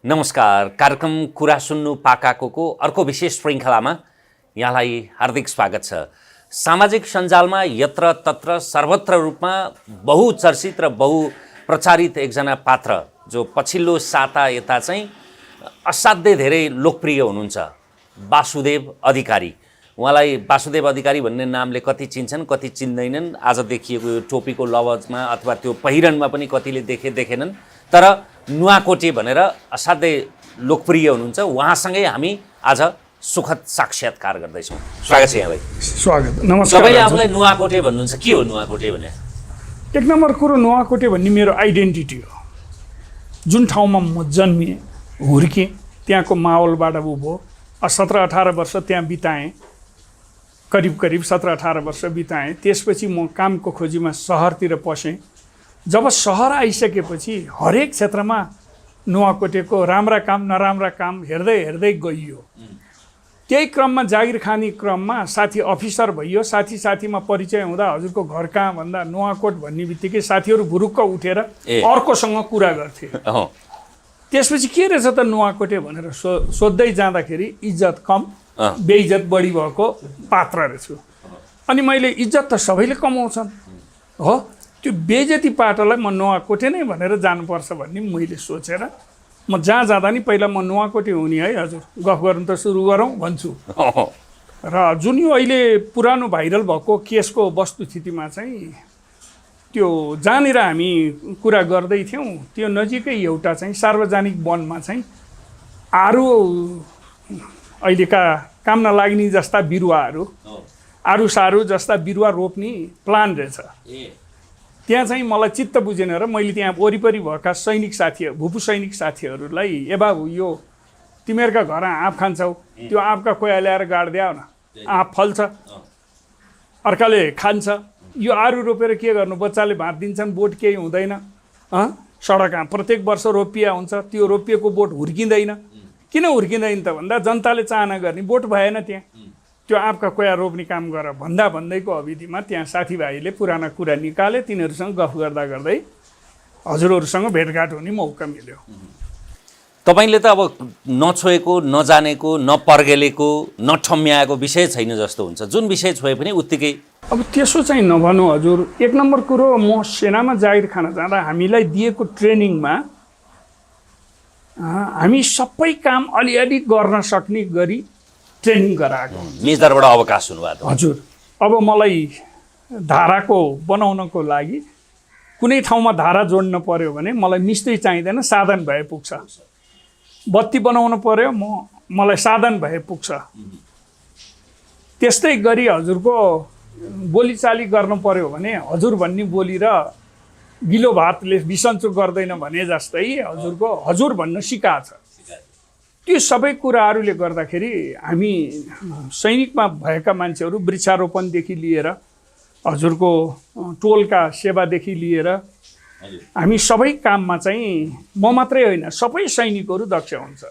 नमस्कार। कार्यक्रम कुरा सुन्नु पाकाको अर्को विशेष श्रृङ्खलामा यहाँलाई हार्दिक स्वागत छ। सामाजिक सञ्जालमा यत्र तत्र सर्वत्र रूपमा बहुचर्चित र बहुप्रचारित एकजना पात्र जो पछिल्लो साता यता चाहिँ असाध्यै धेरै लोकप्रिय हुनुहुन्छ, वासुदेव अधिकारी। उहाँलाई वासुदेव अधिकारी भन्ने नामले कति चिन्छन् कति चिन्दैनन्। आज देखिएको यो टोपीको लवजमा अथवा त्यो पहिरनमा पनि कतिले देखेनन्, तर नुवाकोटे भनेर असाध्यै लोकप्रिय हुनुहुन्छ। उहाँसँगै हामी आज सुखद साक्षात्कार गर्दैछौँ। स्वागत छ यहाँलाई। स्वागत। नमस्कार। सबैले आफूलाई नुवाकोटे भन्नुहुन्छ, के हो नुवाकोटे भने? एक नम्बर कुरो, नुवाकोटे भन्ने मेरो आइडेन्टिटी हो। जुन ठाउँमा म जन्मिएँ, हुर्केँ, त्यहाँको माहौलबाट उभो 17-18 वर्ष त्यहाँ बिताएँ, करिब 17-18 वर्ष बिताएँ। त्यसपछि म कामको खोजीमा सहरतिर पसेँ। जब सहर आइसकेपछि हरेक क्षेत्रमा नुवाकोटेको राम्रा काम नराम्रा काम हेर्दै गइयो। त्यही क्रममा जागिर खाने क्रममा साथी अफिसर भइयो। साथीमा परिचय हुँदा हजुरको घर कहाँ भन्दा नुवाकोट भन्ने बित्तिकै साथीहरू भुरुक्क उठेर अर्कोसँग कुरा गर्थे। त्यसपछि के रहेछ त नुवाकोटे भनेर सोध्दै जाँदाखेरि इज्जत कम बेइज्जत बढी भएको पात्र रहेछु। अनि मैले इज्जत त सबैले कमाउँछन् हो, त्यो बेइज्जती पाटोलाई म नुवाकोटे नै भनेर जानुपर्छ भन्ने मैले सोचेर म जहाँ जाँदा नि पहिला म नुवाकोटे हुने है हजुर, गफ गर्नु त सुरु गरौँ भन्छु। र जुन यो अहिले पुरानो भाइरल भएको केसको वस्तुस्थितिमा चाहिँ त्यो जहाँनिर हामी कुरा गर्दै थियौँ त्यो नजिकै एउटा चाहिँ सार्वजनिक वनमा चाहिँ आरु अहिलेका काम नलाग्ने जस्ता बिरुवाहरू, आरु सारू जस्ता बिरुवा रोप्ने प्लान रहेछ। त्यहाँ चाहिँ मलाई चित्त बुझेन र मैले त्यहाँ वरिपरि भएका सैनिक साथीहरू, भूपू सैनिक साथीहरूलाई, ए बाबु यो तिमीहरूका घर आँप खान्छौ, त्यो आँपका कोया ल्याएर गाडिदियो न, आँप फल्छ, अर्काले खान्छ। यो आरु रोपेर के गर्नु, बच्चाले भात दिन्छन्, बोट केही हुँदैन। सडक प्रत्येक वर्ष रोपिया हुन्छ, त्यो रोपिएको बोट हुर्किँदैन। किन हुर्किँदैन त भन्दा जनताले चाहना गर्ने बोट भएन, त्यहाँ त्यो आँपका कोया रोप्ने काम गर भन्दैको अवधिमा त्यहाँ साथीभाइले पुराना कुरा निकाले। तिनीहरूसँग गफ गर्दै हजुरहरूसँग भेटघाट हुने मौका मिल्यो। तपाईँले त अब नछोएको, नजानेको, नपर्गेलेको, नठम्याएको विषय छैन जस्तो हुन्छ। जुन विषय छोए पनि उत्तिकै अब त्यसो चाहिँ नभनु हजुर। एक नम्बर कुरो, म सेनामा जागिर खान जाँदा हामीलाई दिएको ट्रेनिङमा हामी सबै काम अलिअलि गर्न सक्ने गरी ट्रेनिङ गराएको। मेजरबाट अवकाश हुनुभएको हजुर। अब मलाई धाराको बनाउनको लागि कुनै ठाउँमा धारा जोड्न पर्यो भने मलाई मिस्त्री चाहिँदैन, साधन भए पुग्छ। बत्ती बनाउनु पर्यो, मलाई साधन भए पुग्छ। त्यस्तै गरी हजुरको बोलीचाली गर्नु पर्यो भने हजुर भन्ने बोली र गिलो भातले बिसन्चो गर्दैन भने जस्तै हजुरको हजुर भन्न सिकाएको छ। त्यो सबै कुराहरूले गर्दाखेरि हामी सैनिकमा भएका मान्छेहरू वृक्षारोपणदेखि लिएर हजुरको टोलका सेवादेखि लिएर हामी सबै काममा चाहिँ म मात्रै होइन सबै सैनिकहरू दक्ष हुन्छ।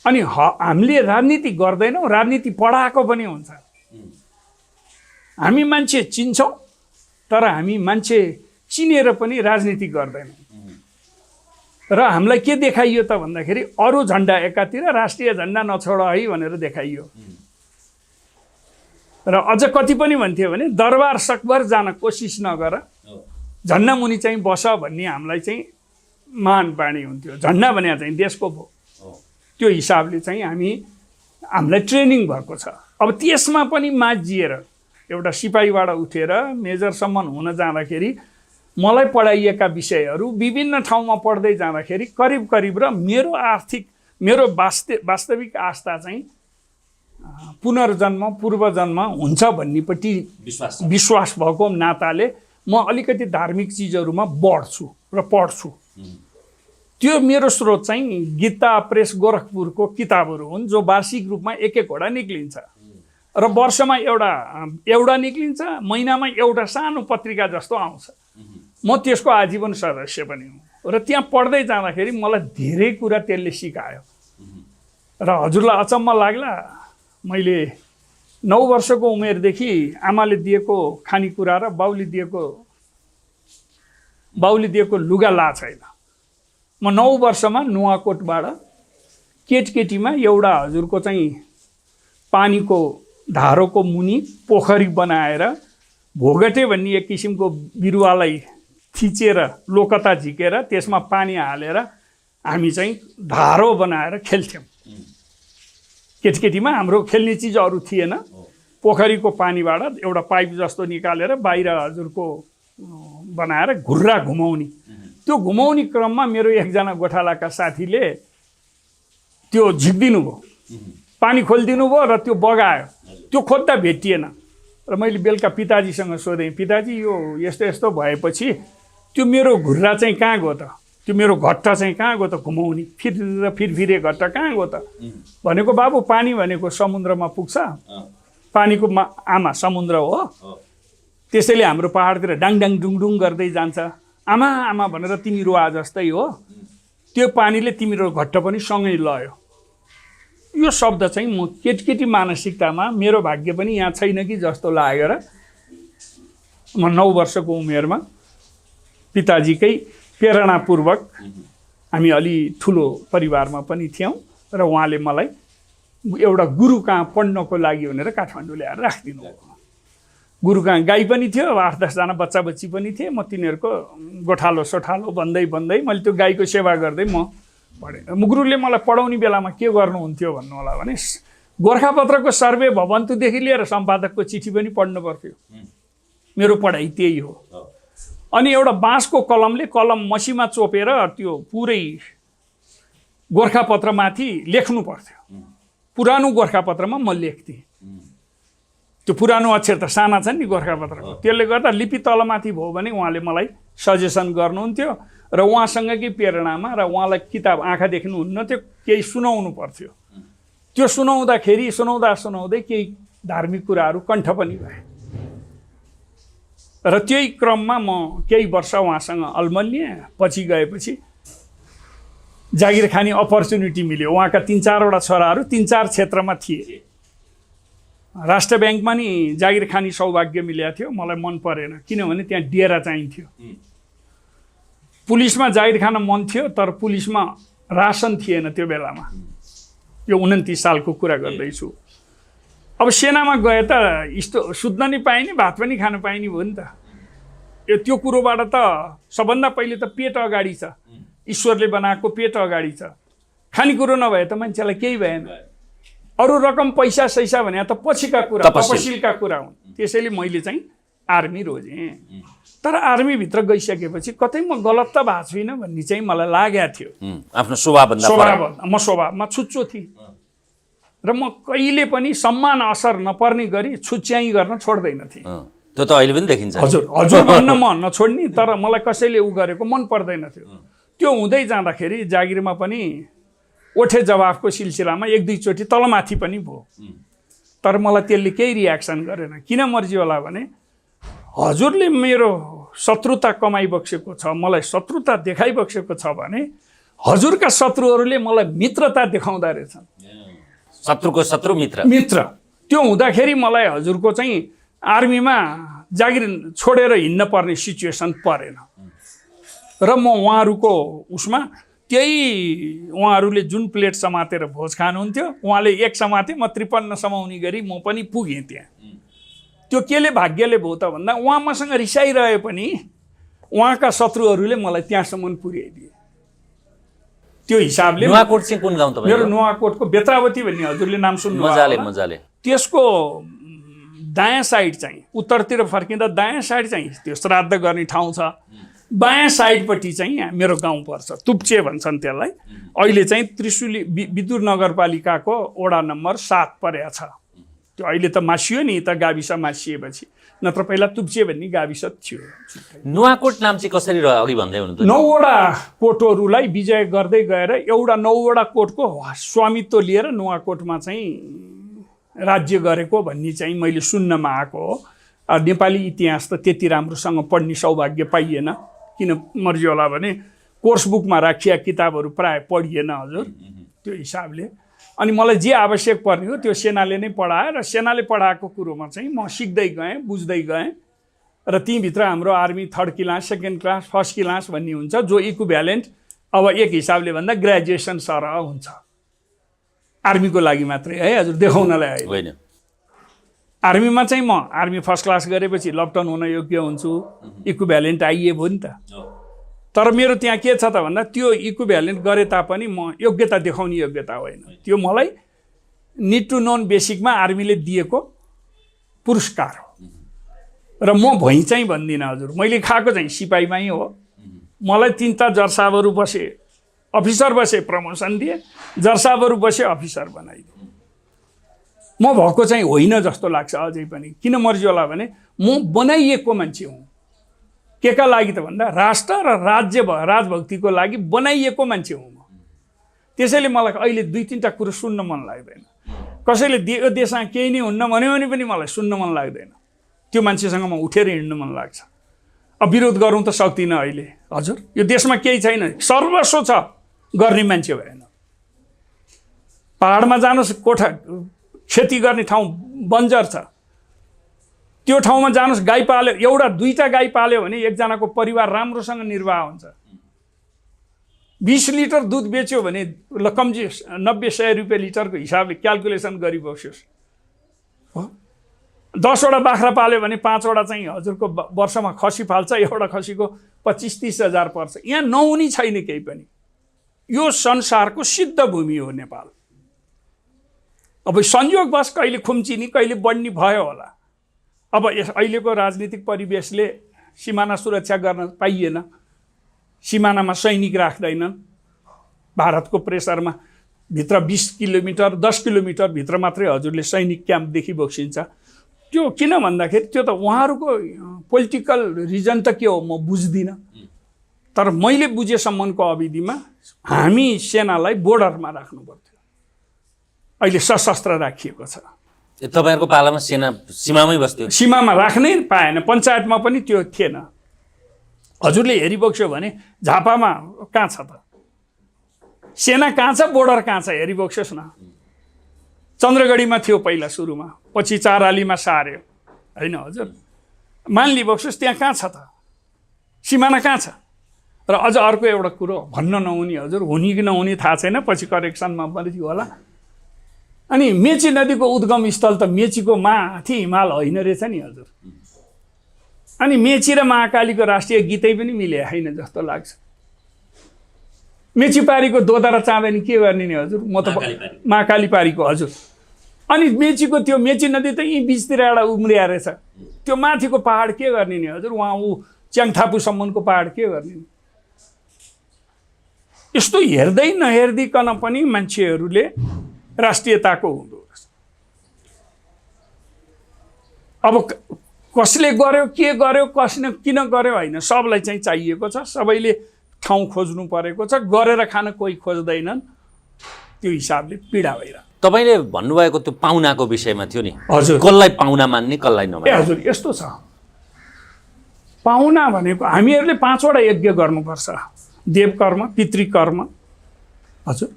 अनि हामीले राजनीति गर्दैनौँ, राजनीति पढाएको पनि हुन्छ। हामी मान्छे चिन्छौँ तर हामी मान्छे चिनेर पनि राजनीति गर्दैनौँ। र हामीलाई के देखाइयो त भन्दाखेरि अरू झन्डा एकातिर, राष्ट्रिय झन्डा नछोड है भनेर देखाइयो। र अझ कति पनि भन्थ्यो भने दरबार सकभर जान कोसिस नगर, झन्डा मुनि चाहिँ बस भन्ने हामीलाई चाहिँ मान बाणी हुन्थ्यो। झन्डा भने चाहिँ देशको भो, त्यो हिसाबले चाहिँ हामीलाई ट्रेनिङ भएको छ। अब त्यसमा पनि माझिएर एउटा सिपाहीबाट उठेर मेजरसम्म हुन जाँदाखेरि मलाई पढाइएका विषयहरू विभिन्न ठाउँमा पढ्दै जाँदाखेरि करिब र मेरो वास्तविक आस्था चाहिँ पुनर्जन्म पूर्वजन्म हुन्छ भन्नेपट्टि विश्वास भएको नाताले म अलिकति धार्मिक चिजहरूमा बढ्छु र पढ्छु। त्यो मेरो स्रोत चाहिँ गीता प्रेस गोरखपुरको किताबहरू हुन्, जो वार्षिक रूपमा एक वटा निक्लिन्छ र वर्षमा एउटा निक्लिन्छ, महिनामा एउटा सानो पत्रिका जस्तो आउँछ। म त्यसको आजीवन सदस्य पनि हुँ र त्यहाँ पढ्दै जाँदाखेरि मलाई धेरै कुरा त्यसले सिकायो। र हजुरलाई अचम्म लाग्ला, मैले 9 वर्षको उमेरदेखि आमाले दिएको खानेकुरा र बाउले दिएको लुगा ला छैन। म 9 वर्षमा नुवाकोटबाट केटकेटीमा एउटा हजुरको चाहिँ पानीको धारोको मुनि पोखरी बनाएर भोगटे भन्ने एक किसिमको बिरुवालाई थिचेर लोकता झिकेर त्यसमा पानी हालेर हामी चाहिँ धारो बनाएर खेल्थ्यौँ। केटकेटीमा हाम्रो खेल्ने चिज अरू थिएन। पोखरीको पानीबाट एउटा पाइप जस्तो निकालेर बाहिर हजुरको बनाएर घुर्रा घुमाउने। त्यो घुमाउने क्रममा मेरो एकजना गोठालाका साथीले त्यो झिक्दिनु भयो, पानी खोलिदिनु भयो र त्यो बगायो। त्यो खोज्दा भेटिएन र मैले बेलुका पिताजीसँग सोधेँ, पिताजी यो यस्तो यस्तो भएपछि त्यो मेरो घुर्रा चाहिँ कहाँ गयो त, त्यो मेरो घट्टा चाहिँ कहाँ गयो त घुमाउने, फिरफिरे घट्टा कहाँ गयो त भनेको, बाबु पानी भनेको समुद्रमा पुग्छ, पानीको आमा समुद्र हो, त्यसैले हाम्रो पहाडतिर डाङडाङ डुङडुङ गर्दै जान्छ, आमा आमा भनेर तिमी रुवा जस्तै हो, त्यो पानीले तिम्रो घट्ट पनि सँगै लयो। यो शब्द चाहिँ म केटकेटी मानसिकतामा मेरो भाग्य पनि यहाँ छैन कि जस्तो लागेर म 9 वर्षको उमेरमा पिताजीकै प्रेरणापूर्वक, हामी अलि ठुलो परिवारमा पनि थियौँ र उहाँले मलाई एउटा गुरु कहाँ पढ्नको लागि भनेर काठमाडौँ ल्याएर राखिदिनु भयो। गुरु कहाँ गाई पनि थियो, अब 8-10 जना बच्चा बच्ची पनि थिए। म तिनीहरूको गोठालो सोठालो भन्दै भन्दै मैले त्यो गाईको सेवा गर्दै म पढेँ। गुरुले मलाई पढाउने बेलामा के गर्नुहुन्थ्यो भन्नु होला भने, गोर्खापत्रको सर्वे भवन्तुदेखि लिएर सम्पादकको चिठी पनि पढ्नु पर्थ्यो। मेरो पढाइ त्यही हो। अनि एउटा बाँसको कलमले कलम मसीमा चोपेर त्यो पुरै गोर्खापत्रमाथि लेख्नु पर्थ्यो। पुरानो गोर्खापत्रमा म लेख्थेँ। त्यो पुरानो अक्षर त साना छन् नि गोर्खापत्रको, त्यसले गर्दा लिपि तलमाथि भयो भने उहाँले मलाई सजेसन गर्नुहुन्थ्यो र उहाँसँगकै प्रेरणामा र उहाँलाई किताब आँखा देख्नुहुन्न थियो, केही सुनाउनु पर्थ्यो। त्यो सुनाउँदाखेरि सुनाउँदै केही धार्मिक कुराहरू कण्ठ पनि भए र त्यही क्रममा म केही वर्ष उहाँसँग अल्मलिएँ। पछि गएपछि जागिर खाने अपर्च्युनिटी मिल्यो। उहाँका 3-4वटा छोराहरू 3-4 क्षेत्रमा थिए। राष्ट्र ब्याङ्कमा नि जागिर खाने सौभाग्य मिलेको थियो, मलाई मन परेन किनभने त्यहाँ डेरा चाहिन्थ्यो। पुलिसमा जागिर खान मन थियो तर पुलिसमा रासन थिएन त्यो बेलामा। यो 29 सालको कुरा गर्दैछु। अब सेनामा गए त सुत्न नि पाइने, भात पनि खान पाइने भयो नि त। त्यो कुरोबाट त सबभन्दा पहिले त पेट अगाडि छ, ईश्वरले बनाएको पेट अगाडि छ। खानेकुरो नभए त मान्छेलाई केही भएन। अरू रकम पैसा सैसा भने त पछिका कुरा, तपसिलका कुरा हुन्। त्यसैले मैले चाहिँ आर्मी रोजेँ। तर आर्मीभित्र गइसकेपछि कतै म गलत त भएको छुइनँ भन्ने चाहिँ मलाई लागेको थियो। आफ्नो स्वभावभन्दा म स्वभावमा छुच्चो थिएँ र म कहिले पनि सम्मान असर नपर्ने गरी छुच्याइ गर्न छोड्दैन थिएँ। त्यो त अहिले पनि देखिन्छ। हजुर भन्न म नछोड्ने, तर मलाई कसैले उ गरेको मन पर्दैन थियो। त्यो हुँदै जाँदाखेरि जागिरमा पनि ओठे जवाफको सिलसिलामा 1-2 चोटि तलमाथि पनि भयो। तर मलाई त्यसले केही रियाक्सन गरेन। किन मर्जी होला भने हजुरले मेरो शत्रुता कमाइबक्सेको छ, मलाई शत्रुता देखाइबक्सेको छ भने हजुरका शत्रुहरूले मलाई मित्रता देखाउँदा रहेछन्। शत्रुको शत्रु मित्र। त्यो हुँदाखेरि मलाई हजुरको चाहिँ आर्मीमा जागिर छोडेर हिँड्न पर्ने सिचुएसन परेन र म उहाँहरूको उसमा त्यही उहाँहरूले जुन प्लेट समातेर भोज खानुहुन्थ्यो, उहाँले 1 समाते म 53 समाउने गरी म पनि पुगेँ त्यहाँ। त्यो केले भाग्यले भयो त भन्दा उहाँ मसँग रिसाइरहे पनि उहाँका शत्रुहरूले मलाई त्यहाँसम्म पुर्याइदिए। त्यो हिसाबले नुवाकोट चाहिँ कुन गाउँ तपाईको? मेरो नुवाकोटको बेत्रावती भन्ने हजुरले नाम सुन्नु मजाले। त्यसको दायाँ साइड चाहिँ उत्तरतिर फर्किँदा दायाँ साइड चाहिँ त्यो श्राद्ध गर्ने ठाउँ छ। बायाँ साइडपट्टि चाहिँ मेरो गाउँ पर्छ, तुप्चे भन्छन् त्यसलाई। अहिले चाहिँ त्रिशुली विदुर नगरपालिकाको वडा नम्बर 7 परेको छ। त्यो अहिले त मासियो नि, त गाविस मासिएपछि, नत्र पहिला तुप्चे भन्ने गाविस थियो। नुवाकोट नाम चाहिँ कसरी अघि भन्दै हुनु त? 9वटा कोटहरूलाई विजय गर्दै गएर एउटा 9वटा कोटको स्वामित्व लिएर नुवाकोटमा चाहिँ राज्य गरेको भन्ने चाहिँ मैले सुन्नमा आएको हो। नेपाली इतिहास त त्यति राम्रोसँग पढ्ने सौभाग्य पाइएन। किन मर्जी होला भने कोर्स बुकमा राखिया किताबहरू प्राय पढिएन हजुर। त्यो हिसाबले अनि मलाई जे आवश्यक पर्ने हो त्यो सेनाले नै पढायो र सेनाले पढाएको कुरोमा चाहिँ म सिक्दै गएँ, बुझ्दै गएँ र तीभित्र हाम्रो army 3rd class, 2nd class, 1st class भन्ने हुन्छ, जो इक्विभ्यालेन्ट अब एक हिसाबले भन्दा ग्रेजुएसन सरह हुन्छ आर्मीको लागि मात्रै है हजुर, देखाउनलाई होइन। आर्मीमा चाहिँ म आर्मी फर्स्ट क्लास गरेपछि लप्टन हुन योग्य हुन्छु, इक्विभ्यालेन्ट आइए भयो नि त। तर मेरो त्यहाँ के छ त भन्दा त्यो इक्विभ्यालेन्ट गरे तापनि म योग्यता देखाउने योग्यता होइन, त्यो मलाई निड टु नोन बेसिकमा आर्मीले दिएको पुरस्कार हो। र म भइँ चाहिँ भन्दिनँ हजुर, मैले खाएको चाहिँ सिपाहीमै हो। मलाई 3टा जर्साबहरू बसे, अफिसर बसे, प्रमोसन दिए, जर्साबहरू बसे, अफिसर बनाइदिए। म भएको चाहिँ होइन जस्तो लाग्छ अझै पनि। किन मर्जी होला भने म बनाइएको मान्छे हुँ। के का लागि त भन्दा राष्ट्र र राजभक्तिको लागि बनाइएको मान्छे हुँ म। त्यसैले मलाई अहिले 2-3टा कुरो सुन्न मन लाग्दैन। कसैले यो देशमा केही नै हुन्न भन्यो भने पनि मलाई सुन्न मन लाग्दैन। त्यो मान्छेसँग म उठेर हिँड्नु मन लाग्छ। अब विरोध गरौँ त सक्दिनँ अहिले हजुर, यो देशमा केही छैन, सर्वस्व छ, गर्ने मान्छे भएन। पहाडमा जानुहोस्, कोठा खेती गर्ने ठाउँ बन्जर छ, त्यो ठाउँमा जानुहोस्, गाई पाल्यो, एउटा 2टा गाई पाल्यो भने एकजनाको परिवार राम्रोसँग निर्वाह हुन्छ। 20 लिटर दुध बेच्यो भने ल कम्ती 90-100 रुपियाँ लिटरको हिसाबले क्यालकुलेसन गरिबस्योस् हो। 10वटा बाख्रा पाल्यो भने 5वटा चाहिँ हजुरको वर्षमा खसी फाल्छ, एउटा खसीको 25-30 हजार पर्छ। यहाँ नहुने छैन केही पनि। यो संसारको सिद्ध भूमि हो नेपाल। अब संयोगवश कहिले खुम्चिने कहिले बढ्ने भयो होला। अब अहिलेको राजनीतिक परिवेशले सिमाना सुरक्षा गर्न पाइएन, सिमानामा सैनिक राख्दैनन्। भारतको प्रेसरमा भित्र 20 किलोमिटर 10 किलोमिटर भित्र मात्रै हजुरले सैनिक क्याम्प देखिबक्सिन्छ। त्यो किन भन्दाखेरि त्यो त उहाँहरूको पोलिटिकल रिजन त के हो म बुझ्दिनँ। तर मैले बुझेसम्मको अवधिमा हामी सेनालाई बोर्डरमा राख्नु पर्थ्यो, अहिले सशस्त्र राखिएको छ। तपाईँहरूको पालामा सेना सीमामै बस्थ्यो? सीमामा राख्नै पाएन, पञ्चायतमा पनि त्यो थिएन। हजुरले हेरिबक्स्यो भने झापामा कहाँ छ त सेना, कहाँ छ बोर्डर, कहाँ छ हेरिबक्स्योस् न। चन्द्रगढीमा थियो पहिला सुरुमा, पछि 4 आलीमा सार्यो होइन हजुर। मानिलिबक्स्योस् त्यहाँ कहाँ छ त, सिमाना कहाँ छ। र अझ अर्को एउटा कुरो भन्न नहुने हजुर, हुने कि नहुने थाहा छैन, पछि करेक्सनमा पनि थियो होला। अनि मेची नदीको उद्गम स्थल त मेचीको माथि हिमाल होइन रहेछ नि हजुर। अनि मेची र महाकालीको राष्ट्रिय गीतै पनि मिले होइन जस्तो लाग्छ। मेची पारीको दोदरा चाँदैन के गर्ने नि हजुर, म त महाकाली पारीको हजुर। अनि मेचीको त्यो मेची नदी त यहीँ बिचतिर एउटा उम्रिया रहेछ, त्यो माथिको पहाड के गर्ने नि हजुर, उहाँ च्याङथापुसम्मको पहाड के गर्ने नि। यस्तो हेर्दै नहेर्दिकन पनि मान्छेहरूले राष्ट्रियताको हुँदो रहेछ। अब कसले गर्यो, के गर्यो, कसले किन गर्यो होइन, सबलाई चाहिँ चाहिएको छ, सबैले ठाउँ खोज्नु परेको छ, गरेर खान कोही खोज्दैनन्। त्यो हिसाबले पीडा भइरहेको। तपाईँले भन्नुभएको त्यो पाहुनाको विषयमा थियो नि हजुर, कसलाई पाहुना मान्ने कसलाई नमान्ने? हजुर यस्तो छ, पाहुना भनेको हामीहरूले 5वटा यज्ञ गर्नुपर्छ। देवकर्म, पितृकर्म हजुर,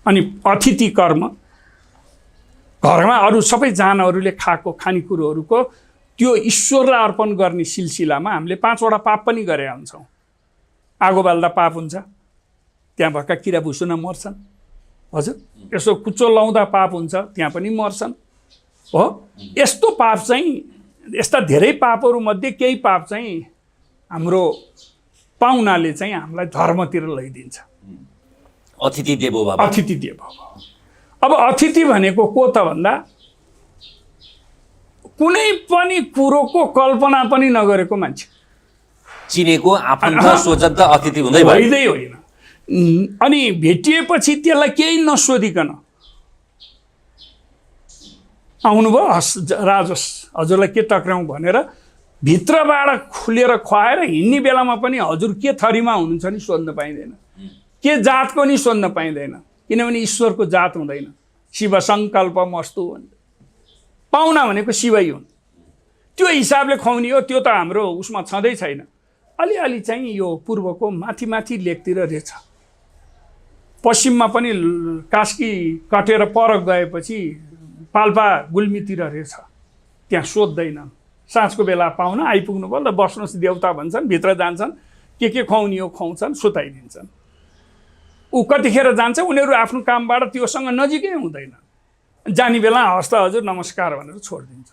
अनि अतिथि कर्म, घरमा अरू सबै जानहरूले खाएको खानेकुरोहरूको त्यो ईश्वरलाई अर्पण गर्ने सिलसिलामा हामीले 5वटा पाप पनि गरे हुन्छौँ। आगो बाल्दा पाप हुन्छ, त्यहाँ भएका किरा भुसुना मर्छन् हजुर। यसो कुचो लाउँदा पाप हुन्छ, त्यहाँ पनि मर्छन् हो। यस्तो पाप चाहिँ, यस्ता धेरै पापहरूमध्ये केही पाप चाहिँ हाम्रो पाहुनाले चाहिँ हामीलाई धर्मतिर लैदिन्छ। अतिथि देवो भव। अतिथि देवो भव। अब अतिथि भनेको को त भन्दा कुनै पनि कुरोको कल्पना पनि नगरेको मान्छे, चिनेको आफन्त सोचन्त अतिथि हुँदै होइन। अनि भेटिएपछि त्यसलाई केही नसोधिकन आउनुभयो, राजोस् हजुरलाई के टक्राउँ भनेर भित्रबाट खुलेर खुवाएर हिँड्ने बेलामा पनि हजुर के थरीमा हुनुहुन्छ नि सोध्न पाइँदैन, के जातको नि सोध्न पाइँदैन, किनभने ईश्वरको जात हुँदैन। शिव सङ्कल्प मस्तु भन्छ, पाहुना भनेको शिवै हुन्। त्यो हिसाबले खुवाउने हो, त्यो त हाम्रो उसमा छँदै छैन। अलिअलि चाहिँ यो पूर्वको माथि माथि लेकतिर रहेछ, पश्चिममा पनि कास्की कटेर पर गएपछि पाल्पा गुल्मीतिर रहेछ, त्यहाँ सोध्दैनन्। साँझको बेला पाहुना आइपुग्नु भयो ल बस्नुहोस् देउता भन्छन्, भित्र जान्छन्, के खुवाउने हो खुवाउँछन्, सुताइदिन्छन्। ऊ कतिखेर जान्छ उनीहरू आफ्नो कामबाट त्योसँग नजिकै हुँदैन, जाने बेला हस् त हजुर नमस्कार भनेर छोडिदिन्छ।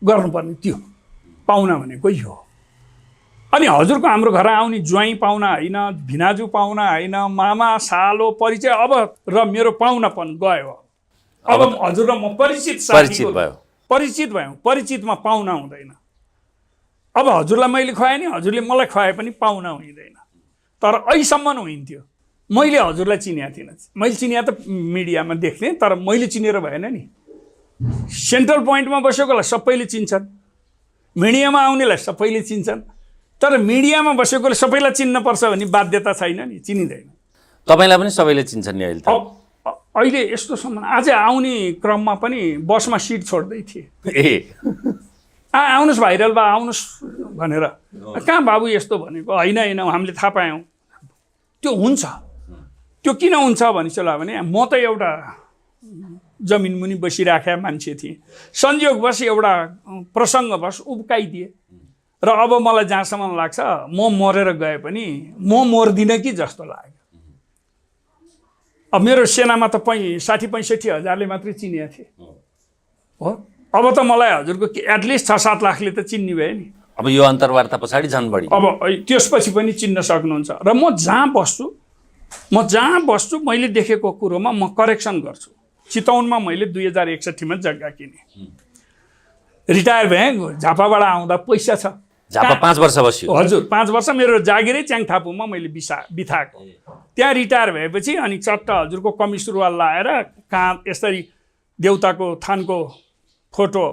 गर्नुपर्ने त्यो पाहुना भनेको यो हो। अनि हजुरको हाम्रो घर आउने ज्वाइँ पाहुना होइन, भिनाजु पाहुना होइन, मामा सालो परिचय अब र मेरो पाहुनापन गयो। अब हजुर र म परिचित भयौँ, परिचितमा पाहुना हुँदैन। अब हजुरलाई मैले खुवाएँ नि हजुरले मलाई खुवाए पनि पाहुना हुँदैन। तर अहिलेसम्म हुन्थ्यो। मैले हजुरलाई चिनेको थिइनँ, मैले चिने त मिडियामा देख्थेँ, तर मैले चिनेर भएन नि। सेन्ट्रल पोइन्टमा बसेकोलाई सबैले चिन्छन्, मिडियामा आउनेलाई सबैले चिन्छन्, तर मिडियामा बसेकोले सबैलाई चिन्नुपर्छ भन्ने बाध्यता छैन नि, चिनिँदैन। तपाईँलाई पनि सबैले चिन्छन् नि अहिले त। अहिले यस्तो सम्मान आज आउने क्रममा पनि बसमा सिट छोड्दै थिए, आउनुहोस् भाइरल बा आउनुहोस् भनेर। कहाँ बाबु यस्तो भनेको होइन हामीले थाहा पायौँ। त्यो हुन्छ, त्यो किन हुन्छ भनिसक्यो भने म त एउटा जमिन मुनि बसिराखेका मान्छे थिएँ, संयोगवश एउटा प्रसङ्गवश उब्काइदिए र अब मलाई जहाँसम्म लाग्छ म मरेर गए पनि म मर्दिनँ कि जस्तो लाग्यो। अब मेरो सेनामा त 60-65 हजारले मात्रै चिनेको थिएँ हो, अब त मलाई हजुरको एटलिस्ट 6-7 लाखले त चिन्ने भयो नि। अब यो अन्तर्वार्ता पछाडि झन् बढी, अब त्यसपछि पनि चिन्न सक्नुहुन्छ। र म जहाँ बस्छु मैले देखेको कुरोमा म करेक्सन गर्छु। चितवनमा मैले 2061 जग्गा किने, रिटायर भएँ, झापाबाट आउँदा पैसा छ। झापा 5 वर्ष बस्यो हजुर, 5 वर्ष मेरो जागिरै च्याङथापुमा मैले बिताएको। त्यहाँ रिटायर भएपछि अनि चट्ट हजुरको कमिज सुरुवाल लाएर कहाँ यसरी देउताको थानको फोटो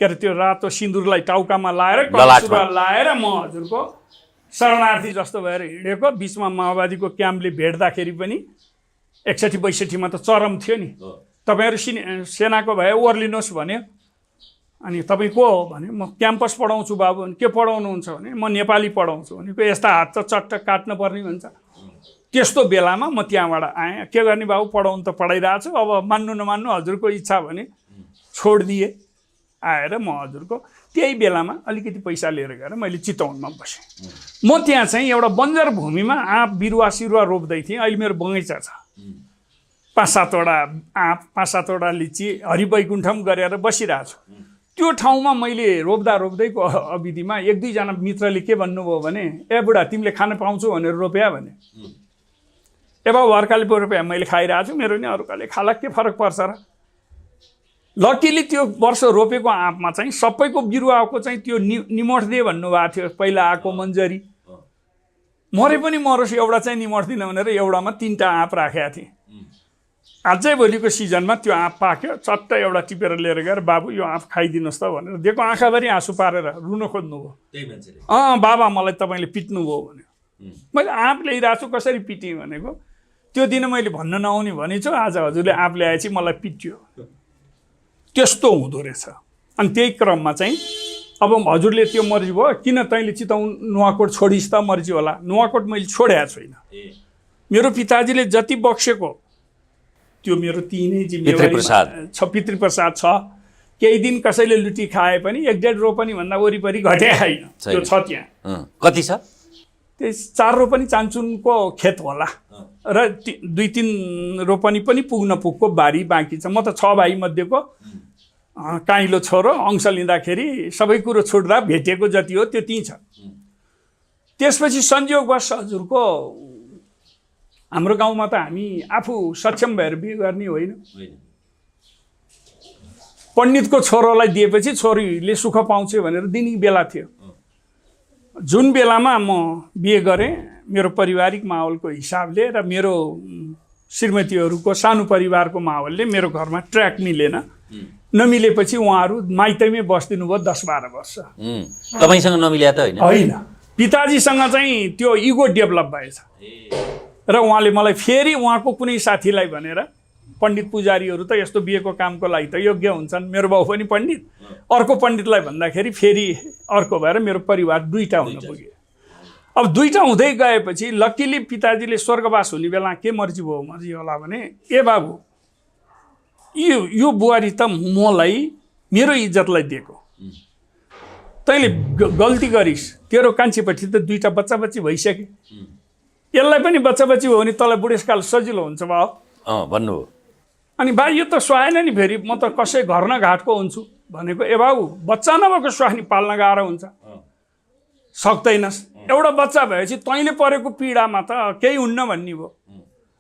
के अरे त्यो रातो सिन्दुरलाई टाउकामा लाएर कमिज सुरुवाल लाएर म हजुरको शरणार्थी जस्तो भएर हिँडेको। बिचमा माओवादीको क्याम्पले भेट्दाखेरि पनि 61-62मा त चरम थियो नि। तपाईँहरू सेनाको भए ओर्लिनुहोस् भन्यो। अनि तपाईँ को हो भने म क्याम्पस पढाउँछु बाबु। भने के पढाउनुहुन्छ भने म नेपाली पढाउँछु भनेको यस्ता हात त चट्ट काट्न पर्ने हुन्छ। त्यस्तो बेलामा म त्यहाँबाट आएँ। के गर्ने बाबु, पढाउनु त पढाइरहेको छु, अब मान्नु नमान्नु हजुरको इच्छा भने छोडिदिएँ। आएर म हजुरको त्यही बेलामा अलिकति पैसा लिएर गएर मैले चितवनमा बसेँ। म त्यहाँ चाहिँ एउटा बन्जर भूमिमा आँप बिरुवा सिरुवा रोप्दै थिएँ। अहिले मेरो बगैँचा छ, 5-7वटा आँप, 5-7वटा लिची, हरिवैकुण्ठम गरेर बसिरहेको छु। त्यो ठाउँमा मैले रोप्दैको अवधिमा 1-2 जना मित्रले के भन्नुभयो भने ए बुढा तिमीले खान पाउँछौ भनेर रोप्या भने। ए बाबु अर्काले रोप्या मैले खाइरहेको छु, मेरो नि अर्काले खाला के फरक पर्छ र। लकिली त्यो वर्ष रोपेको आँपमा चाहिँ सबैको बिरुवाको चाहिँ त्यो निमोठदे भन्नुभएको थियो पहिला आएको मन्जरी। मरे पनि मरोस् एउटा चाहिँ निमोठदिन भनेर एउटामा 3टा आँप राखेका थिएँ। अझै भोलिको सिजनमा त्यो आँप पाक्यो, चट्ट एउटा टिपेर लिएर गएर बाबु यो आँप खाइदिनुहोस् त भनेर दिएको। आँखाभरि आँसु पारेर रुन खोज्नुभयो। बाबा मलाई तपाईँले पिट्नुभयो भन्यो। मैले आँप ल्याइरहेको छु कसरी पिटेँ भनेको। त्यो दिन मैले भन्न नआउने भनेछु, आज हजुरले आँप ल्याएपछि मलाई पिट्यो। त्यस्तो हुँदो रहेछ। अनि त्यही क्रममा चाहिँ अब हजुरले त्यो मर्जी भयो किन तैँले चितवन नुवाकोट छोडिस् त मर्जी होला। नुवाकोट मैले छोडेको छैन। मेरो पिताजीले जति बक्सेको त्यो मेरो तिनै जिम्मेवारी छ, पितृप्रसाद छ। केही दिन कसैले लुटी खाए पनि 1.5 रोपनी भन्दा वरिपरि घटे छैन, त्यो छ त्यहाँ। कति छ? त्यही 4 रोपनी चान्चुनको खेत होला र 2-3 रोपनी पनि पुग्नको बारी बाँकी छ। म त 6 भाइ मध्येको काइलो छोरो, अंश लिँदाखेरि सबै कुरो छुट्दा भेटेको जति हो त्यो त्यही छ। त्यसपछि संयोगवश हजुरको हाम्रो गाउँमा त हामी आफू सक्षम भएर बिहे गर्ने होइन। पण्डितको छोरोलाई दिएपछि छोरीले सुख पाउँछ भनेर दिने बेला थियो। जुन बेलामा म बिहे गरेँ मेरो पारिवारिक माहौलको हिसाबले र मेरो श्रीमतीहरूको सानो परिवारको माहौलले मेरो घरमा ट्र्याक मिलेन। नमिलेपछि उहाँहरू माइतैमै बस्दिनु भयो 10-12 वर्ष। तपाईँसँग नमिल्या त होइन? पिताजीसँग चाहिँ त्यो इगो डेभलप भएछ र उहाँले मलाई फेरि उहाँको कुनै साथीलाई भनेर, पण्डित पुजारीहरू त यस्तो बिहेको कामको लागि त योग्य हुन्छन्, मेरो बाउ पनि पण्डित, अर्को पण्डितलाई भन्दाखेरि फेरि अर्को भएर मेरो परिवार 2टा हुन पुग्यो। अब 2टा हुँदै गएपछि लकिली पिताजीले स्वर्गवास हुने बेला के मर्जी होला भने ए बाबु यो बुहारी त मलाई मेरो इज्जतलाई दिएको, तैँले गल्ती गरिस्, तेरो कान्छेपछि त 2टा बच्चा भइसके, यसलाई पनि बच्चा बच्ची हो भने तँलाई बुढेसकाल सजिलो हुन्छ भाउ भन्नुभयो। अनि भाइ यो त सुहाएन नि, फेरि म त कसै घर न घाटको हुन्छु भनेको। ए बाबु बच्चा नभएको सुहानी पाल्न गाह्रो हुन्छ, सक्दैनस्। एउटा बच्चा भएपछि तैँले परेको पीडामा त केही हुन्न भन्ने भयो।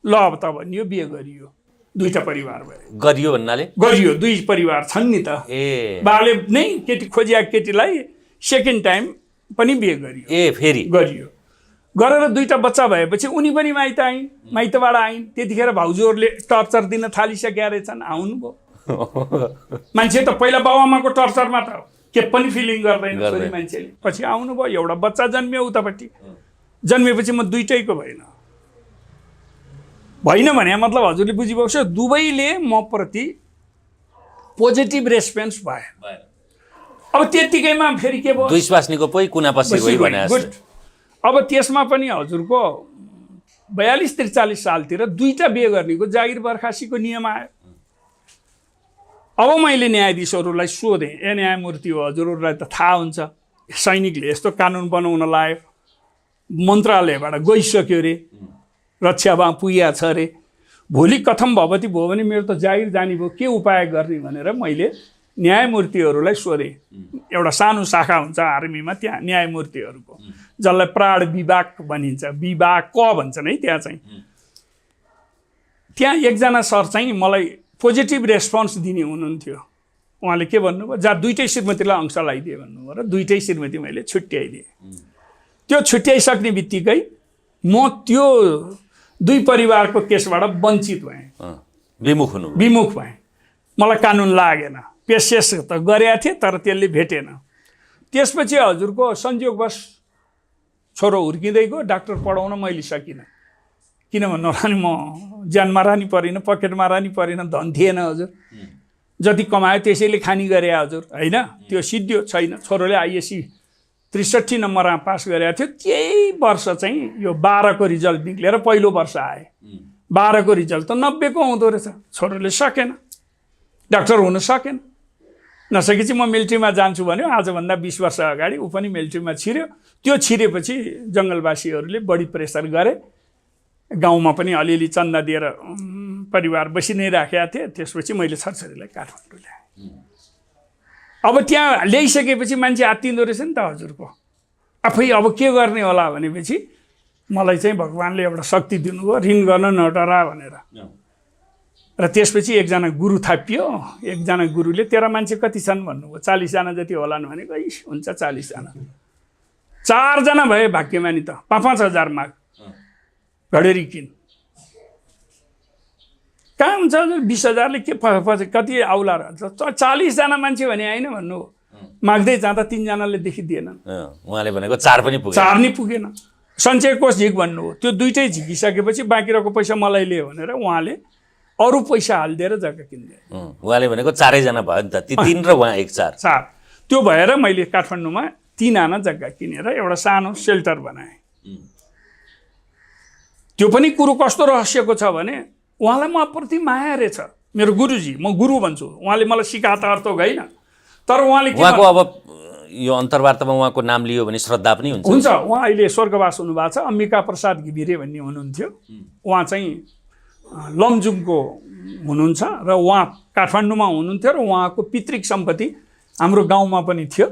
ल अब त भनियो बिहे गरियो, दुईटा परिवार भयो। गरियो भन्नाले गरियो, दुई परिवार छन् नि त। बाले नै केटी खोजिया केटीलाई सेकेन्ड टाइम पनि बिहे गरियो। फेरि गरियो, गरेर दुईटा बच्चा भएपछि उनी पनि माइत आइन्, माइतबाट आइन्। त्यतिखेर भाउजूहरूले टर्चर दिन थालिसकेका रहेछन्, आउनुभयो। मान्छे त पहिला बाबुआमाको टर्चरमा त के पनि फिलिङ गर्दैन छोरी मान्छेले। पछि आउनुभयो, एउटा बच्चा जन्मियो उतापट्टि। जन्मेपछि म दुइटैको भएन भने मतलब हजुरले बुझिबक्छ, दुवैले म प्रति पोजिटिभ रेस्पोन्स भयो। अब त्यतिकैमा फेरि के भयो, दुई स्वास्नीको पै कुना पछि गयो भने गुड। अब त्यसमा पनि हजुरको 42-43 सालतिर दुईटा बिहे गर्नेको जागिर बर्खासीको नियम आयो। अब मैले न्यायाधीशहरूलाई सोधेँ, ए न्यायमूर्ति हो, हजुरहरूलाई त थाहा हुन्छ सैनिकले यस्तो कानुन बनाउन लायो, मन्त्रालयबाट गइसक्यो रे, रक्षामा पुगेको छ अरे, भोलि कथम भवती भयो भने मेरो त जागिर जाने भयो, के उपाय गर्ने भनेर मैले न्यायमूर्तिहरूलाई सोधेँ। एउटा सानो शाखा हुन्छ आर्मीमा, त्यहाँ न्यायमूर्तिहरूको, जसलाई प्राण विभाग भनिन्छ, विभाग क भन्छन् है। त्यहाँ चाहिँ एकजना सर चाहिँ मलाई पोजिटिभ रेस्पोन्स दिने हुनुहुन्थ्यो। उहाँले के भन्नुभयो, जहाँ दुइटै श्रीमतीलाई अंश लगाइदिए भन्नुभयो र दुइटै श्रीमती मैले छुट्याइदिएँ। त्यो छुट्याइसक्ने बित्तिकै म त्यो दुई परिवारको केसबाट वञ्चित भएँ, विमुख भएँ। मलाई कानुन लागेन, पेसेस त गरेका थिएँ तर त्यसले भेटेन। त्यसपछि हजुरको संयोगवश छोरो हुर्किँदै गयो, डाक्टर पढाउन मैले सकिनँ। किन भन्नु म ज्यानमा रानी परेन, पकेटमा रानी परेन, धन थिएन हजुर। जति कमायो त्यसैले खानी गरे हजुर, होइन? त्यो सिद्धियो छैन। छोरोले आइएससी 63 नम्बरमा पास गरेको थियो। त्यही वर्ष चाहिँ यो 12 को रिजल्ट निक्लेर पहिलो वर्ष आए। 12 को रिजल्ट त 90 को आउँदो रहेछ। छोरोले सकेन, डाक्टर हुन सकेन। नसकेपछि म मिलिट्रीमा जान्छु भन्यो। आजभन्दा 20 वर्ष अगाडि ऊ पनि मिलिट्रीमा छिर्यो। त्यो छिरेपछि जङ्गलवासीहरूले बढी प्रेसर गरे। गाउँमा पनि अलिअलि चन्दा दिएर परिवार बसि नै राखेका थिए। त्यसपछि मैले छोरछोरीलाई काठमाडौँ ल्याएँ। अब त्यहाँ ल्याइसकेपछि मान्छे आत्तिँदो रहेछ नि त हजुरको। आफै अब के गर्ने होला भनेपछि मलाई चाहिँ भगवान्ले एउटा शक्ति दिनुभयो, ऋण गर्न नडरा भनेर। र त्यसपछि एकजना गुरु थापियो। एकजना गुरुले तेरा मान्छे कति छन् भन्नुभयो। 40 जना जति होलान् भनेको। हुन्छ 40 जना। 4 जना भए भाग्यमानी त 5-5 हजार माग घडेरी किन। कहाँ हुन्छ 20 हजारले के कति आउला रहन्छ। 40 जना मान्छे भने होइन भन्नु। माग्दै जाँदा 3 जनाले देखिदिएनन्। उहाँले भनेको 4 पनि पुगेन। 4 नि पुगेन। सञ्चय कोष झिक भन्नु हो। त्यो दुइटै झिकिसकेपछि बाँकी रहेको पैसा मलाई लियो भनेर उहाँले अरू पैसा हालिदिएर जग्गा किनिदिए। उहाँले भनेको 4 जना भयो नि त। ती 3 र उहाँ 1 4। त्यो भएर मैले काठमाडौँमा 3 आना जग्गा किनेर एउटा सानो सेल्टर बनाएँ। त्यो पनि कुरो कस्तो रहस्यको छ भने उहाँलाई म प्रति माया रहेछ। मेरो गुरुजी, म गुरु भन्छु। उहाँले मलाई सिकाएको त अर्थ होइन। तर उहाँले उहाँको अब यो अन्तर्वार्तामा उहाँको नाम लियो भने श्रद्धा पनि हुन्छ। हुन्छ। उहाँ अहिले स्वर्गवास हुनुभएको छ। अम्बिका प्रसाद घिमिरे भन्ने हुनुहुन्थ्यो। उहाँ चाहिँ लमजुङको हुनुहुन्छ र उहाँ काठमाडौँमा हुनुहुन्थ्यो र उहाँको पितृक सम्पत्ति हाम्रो गाउँमा पनि थियो।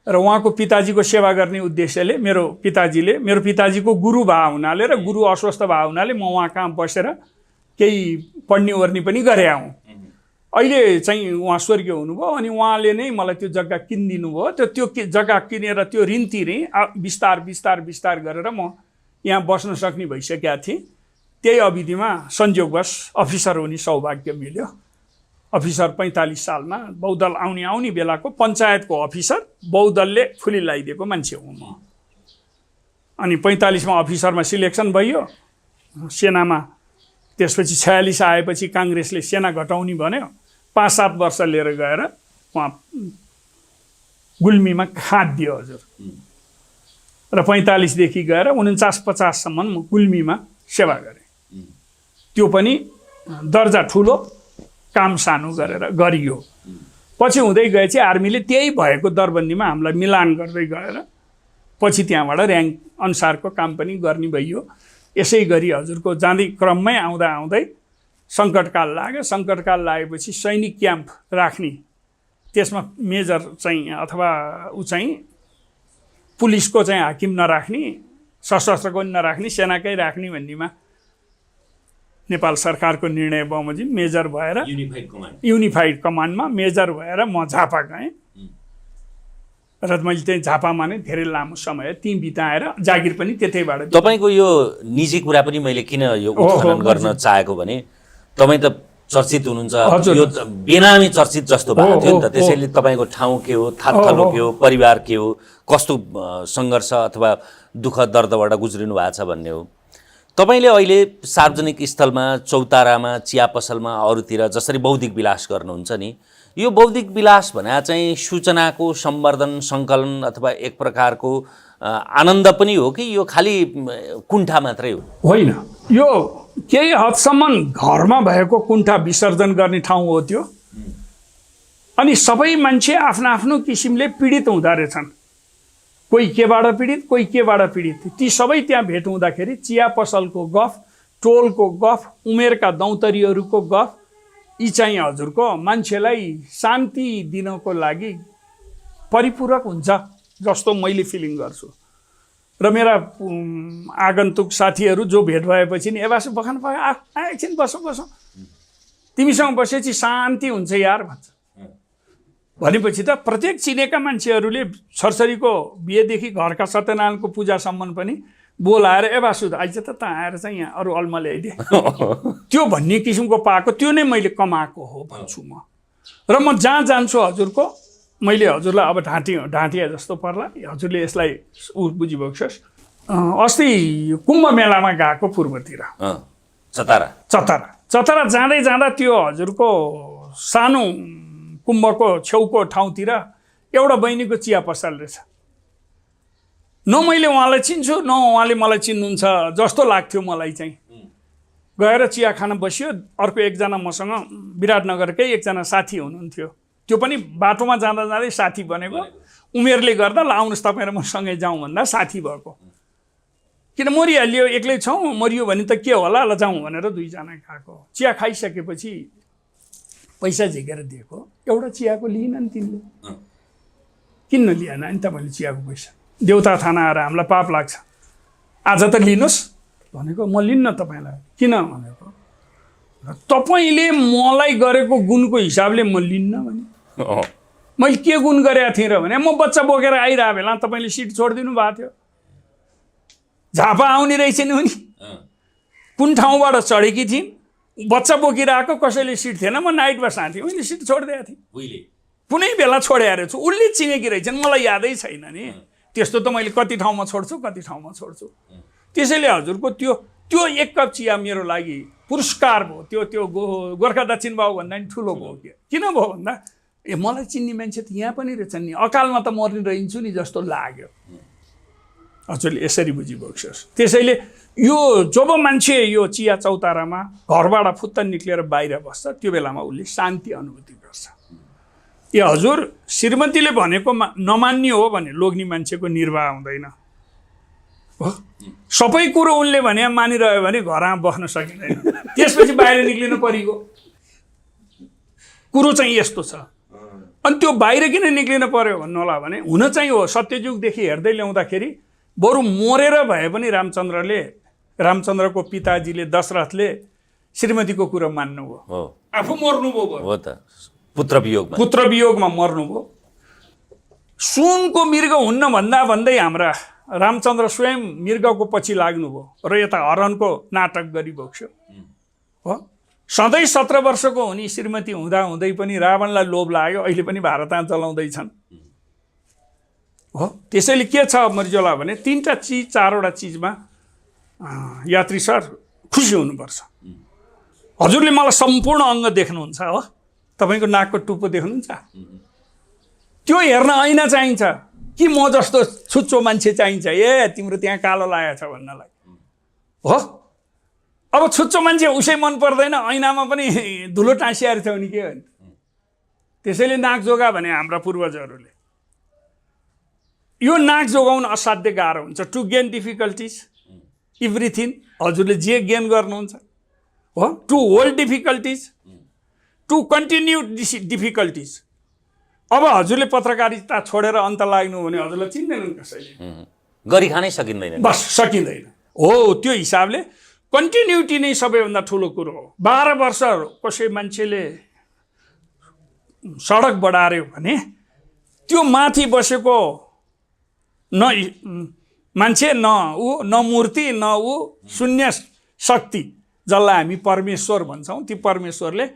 र उहाँको पिताजीको सेवा गर्ने उद्देश्यले मेरो पिताजीको गुरु भए हुनाले र गुरु अस्वस्थ भए हुनाले म उहाँ कहाँ बसेर केही पढ्ने ओर्ने पनि गरे आउँ। अहिले चाहिँ उहाँ स्वर्गीय हुनुभयो। अनि उहाँले नै मलाई त्यो जग्गा किनिदिनु भयो। त्यो जग्गा किनेर त्यो ऋण तिरेँ। बिस्तार गरेर म यहाँ बस्न सक्ने भइसकेका थिएँ। त्यही अवधिमा संयोगवश अफिसर हुने सौभाग्य मिल्यो। अफिसर 45 सालमा बहुदल आउने बेलाको पञ्चायतको अफिसर बहुदलले फुली लगाइदिएको मान्छे हुँ म। अनि 45 मा अफिसरमा सिलेक्सन भयो सेनामा। त्यसपछि 46 आएपछि काङ्ग्रेसले सेना घटाउने भन्यो। 5-7 वर्ष लिएर गएर उहाँ गुल्मीमा खादियो हजुर। र 45 देखि गएर 49-50 सम्म म गुल्मीमा सेवा गरेँ। त्यो पनि दर्जा ठुलो, काम सानो गरेर गरियो। पछि हुँदै गएपछि आर्मीले त्यही भएको दरबन्दीमा हामीलाई मिलान गर्दै गएर पछि त्यहाँबाट र्याङ्क अनुसारको काम पनि गर्ने भइयो। यसै गरी हजुरको जाँदै क्रममै आउँदा आउँदै सङ्कटकाल लाग्यो। सङ्कटकाल लागेपछि सैनिक क्याम्प राख्ने, त्यसमा मेजर चाहिँ अथवा ऊ चाहिँ पुलिसको चाहिँ हाकिम नराख्ने, सशस्त्रको नराख्ने, सेनाकै राख्ने भन्नेमा नेपाल सरकारको निर्णय बमोजिम मेजर भएर युनिफाइड कमान्डमा मेजर भएर म झापा गएँ र मैले त्यही झापामा नै धेरै लामो समय त्यहीँ बिताएर जागिर पनि त्यतैबाट। तपाईँको यो निजी कुरा पनि मैले किन यो उत्खनन गर्न चाहेको भने तपाईँ त चर्चित हुनुहुन्छ, यो बेनामी चर्चित जस्तो भएको थियो नि त, त्यसैले तपाईँको ठाउँ के हो, थाकथलो के हो, परिवार के हो, कस्तो सङ्घर्ष अथवा दुःख दर्दबाट गुज्रिनु भएको छ भन्ने हो। तपाईँले अहिले सार्वजनिक स्थलमा, चौतारामा, चिया पसलमा, अरूतिर जसरी बौद्धिक विलास गर्नुहुन्छ नि, यो बौद्धिक विलास भने चाहिँ सूचनाको सम्वर्धन, सङ्कलन अथवा एक प्रकारको आनन्द पनि हो कि यो खालि कुण्ठा मात्रै हो? होइन, यो केही हदसम्म घरमा भएको कुण्ठा विसर्जन गर्ने ठाउँ हो त्यो। अनि सबै मान्छे आफ्नो आफ्नो किसिमले पीडित हुँदो रहेछन्, कोही केबाट पीडित, कोही केबाट पीडित। ती सबै त्यहाँ भेट हुँदाखेरि चिया पसलको गफ, टोलको गफ, उमेरका दौतरीहरूको गफ, यी चाहिँ हजुरको मान्छेलाई शान्ति दिनको लागि परिपूरक हुन्छ जस्तो मैले फिलिङ गर्छु। र मेरा आगन्तुक साथीहरू जो भेट भएपछि नि एबासो बखान भयो, एकछिन बसो बसो, तिमीसँग बसेपछि शान्ति हुन्छ यार भन्छ। भनेपछि त प्रत्येक चिनेका मान्छेहरूले सरसरीको बिहेदेखि घरका सत्यनारायणको पूजासम्म पनि बोलाएर एबासु आइज त आएर चाहिँ यहाँ अरू अल्मा ल्याइदिए त्यो भन्ने किसिमको पाएको, त्यो नै मैले कमाएको हो भन्छु म। र म जहाँ जान्छु हजुरको, मैले हजुरलाई अब ढाँटिए जस्तो पर्ला, हजुरले यसलाई बुझिबक्सोस्। अस्ति कुम्भ मेलामा गएको पूर्वतिर चतरा जाँदै जाँदा त्यो हजुरको सानो कुम्भको छेउको ठाउँतिर एउटा बहिनीको चिया पसल रहेछ। न मैले उहाँलाई चिन्छु, न उहाँले मलाई चिन्नुहुन्छ जस्तो लाग्थ्यो मलाई चाहिँ। गएर चिया खान बस्यो। अर्को एकजना मसँग विराटनगरकै एकजना साथी हुनुहुन्थ्यो, त्यो पनि बाटोमा जाँदा जाँदै साथी बनेको, उमेरले गर्दा ल आउनुहोस् तपाईँ र म सँगै जाउँ भन्दा साथी भएको। किन मरिहाल्यो, एक्लै छौँ, मरियो भने त के होला, ल जाउँ भनेर दुईजना गएको। चिया खाइसकेपछि पैसा झिकेर दिएको, एउटा चियाको लिएनन् तिनले। किन लिएन नि तपाईँले चियाको पैसा? देउता थाना आएर हामीलाई पाप लाग्छ, आज त लिनुहोस् भनेको। म लिन्न तपाईँलाई। किन भनेको, तपाईँले मलाई गरेको गुणको हिसाबले म लिन्न भने। मैले के गुण गरेका थिएँ र भने, म बच्चा बोकेर आइरहेको बेला तपाईँले सिट छोडिदिनु भएको थियो। झापा आउने रहेछ नि उनी, कुन ठाउँबाट चढेकी थिइन्, बच्चा बोकिरहेको, कसैले सिट थिएन, म नाइट बस आएको थिएँ, मैले सिट छोडिदिएको थिएँ। कुनै बेला छोडेको रहेछु, उसले चिनेकी रहेछन्, मलाई यादै छैन नि। त्यस्तो त मैले कति ठाउँमा छोड्छु, कति ठाउँमा छोड्छु। त्यसैले हजुरको त्यो एक कप चिया मेरो लागि पुरस्कार भयो। त्यो गोर्खा दक्षिण भाउ भन्दा नि ठुलो भयो। किन भयो भन्दा मलाई चिन्ने मान्छे त यहाँ पनि रहेछन् नि, अकालमा त मर्ने रहन्छु नि जस्तो लाग्यो। हजुरले यसरी बुझिबक्सोस्। त्यसैले यो जब मान्छे यो चिया चौतारामा घरबाट फुत्त निक्लेर बाहिर बस्छ, त्यो बेलामा उसले शान्ति अनुभूति गर्छ। ए हजुर, श्रीमतीले भनेको नमान्ने हो भने लोग्ने मान्छेको निर्वाह हुँदैन हो। सबै कुरो उनले भने मानिरह्यो भने घरमा बस्न सकिँदैन, त्यसपछि बाहिर निक्लिनु परेको कुरो चाहिँ यस्तो छ। अनि त्यो बाहिर किन निक्लिनु पर्यो भन्नु होला भने, हुन चाहिँ हो सत्ययुगदेखि हेर्दै ल्याउँदाखेरि बरु मरेर भए पनि रामचन्द्रको पिताजीले दशरथले श्रीमतीको कुरो मान्नुभयो, आफू मर्नुभयो हो त, पुत्र वियोगमा मर्नुभयो। सुनको मृग हुन्न भन्दै हाम्रा रामचन्द्र स्वयं मृगको पछि लाग्नुभयो र यता हरणको नाटक गरिबक्स्यो हो। सधैँ 17 वर्षको हुने श्रीमती हुँदै पनि रावणलाई लोभ लाग्यो, अहिले पनि भारत चलाउँदैछन् हो। त्यसैले के छ मर्जोला भने, 3टा चिज 4वटा चिजमा यात्री सर खुसी हुनुपर्छ। हजुरले मलाई सम्पूर्ण अङ्ग देख्नुहुन्छ हो, तपाईँको नाकको टुप्पो देख्नुहुन्छ, त्यो हेर्न ऐना चाहिन्छ कि म जस्तो छुच्चो मान्छे चाहिन्छ, ए तिम्रो त्यहाँ कालो लागेको छ भन्नलाई हो। अब छुच्चो मान्छे उसै मन पर्दैन, ऐनामा पनि धुलो टाँसिएर थियो नि के हो। त्यसैले नाक जोगा भने हाम्रा पूर्वजहरूले। यो नाक जोगाउन असाध्य गाह्रो हुन्छ। टु गेन डिफिकल्टिज एभ्रिथिङ हजुरले जे गेन गर्नुहुन्छ हो, to hold difficulties, to continue difficulties. अब हजुरले पत्रकारिता छोडेर अन्त लाग्नु भने हजुरलाई चिन्दैनन् कसैले, गरी खानै सकिँदैन, बस सकिँदैन। हो, त्यो हिसाबले कन्टिन्युटी नै सबैभन्दा ठुलो कुरो हो। 12 वर्ष कसै मान्छेले सडक बढार्यो भने त्यो माथि बसेको न मान्छे, न ऊ, न मूर्ति, न ऊ, शून्य शक्ति जसलाई हामी परमेश्वर भन्छौँ, ती परमेश्वरले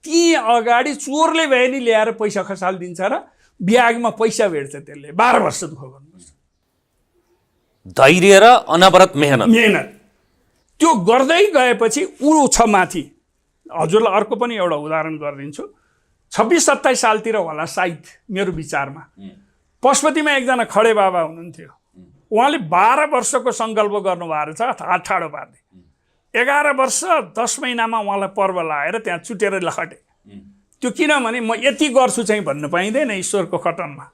ती अगाडि चोरले भए नि ल्याएर पैसा खसालिदिन्छ र ब्यागमा पैसा भेट्छ। त्यसले 12 वर्ष दुःख गर्नुपर्छ, धैर्य र अनवरत मेहनत त्यो गर्दै गएपछि ऊ छ माथि। हजुरलाई अर्को पनि एउटा उदाहरण गरिदिन्छु। 26-27 सालतिर होला सायद, मेरो विचारमा पशुपतिमा एकजना खडे बाबा हुनुहुन्थ्यो। उहाँले 12 वर्षको सङ्कल्प गर्नुभएको छ, हात ठाडो पार्दै। 11 वर्ष 10 महिनामा उहाँलाई पर्व लाएर त्यहाँ चुटेर लखटे। त्यो किनभने म यति गर्छु चाहिँ भन्नु पाइँदैन ईश्वरको खटनमा।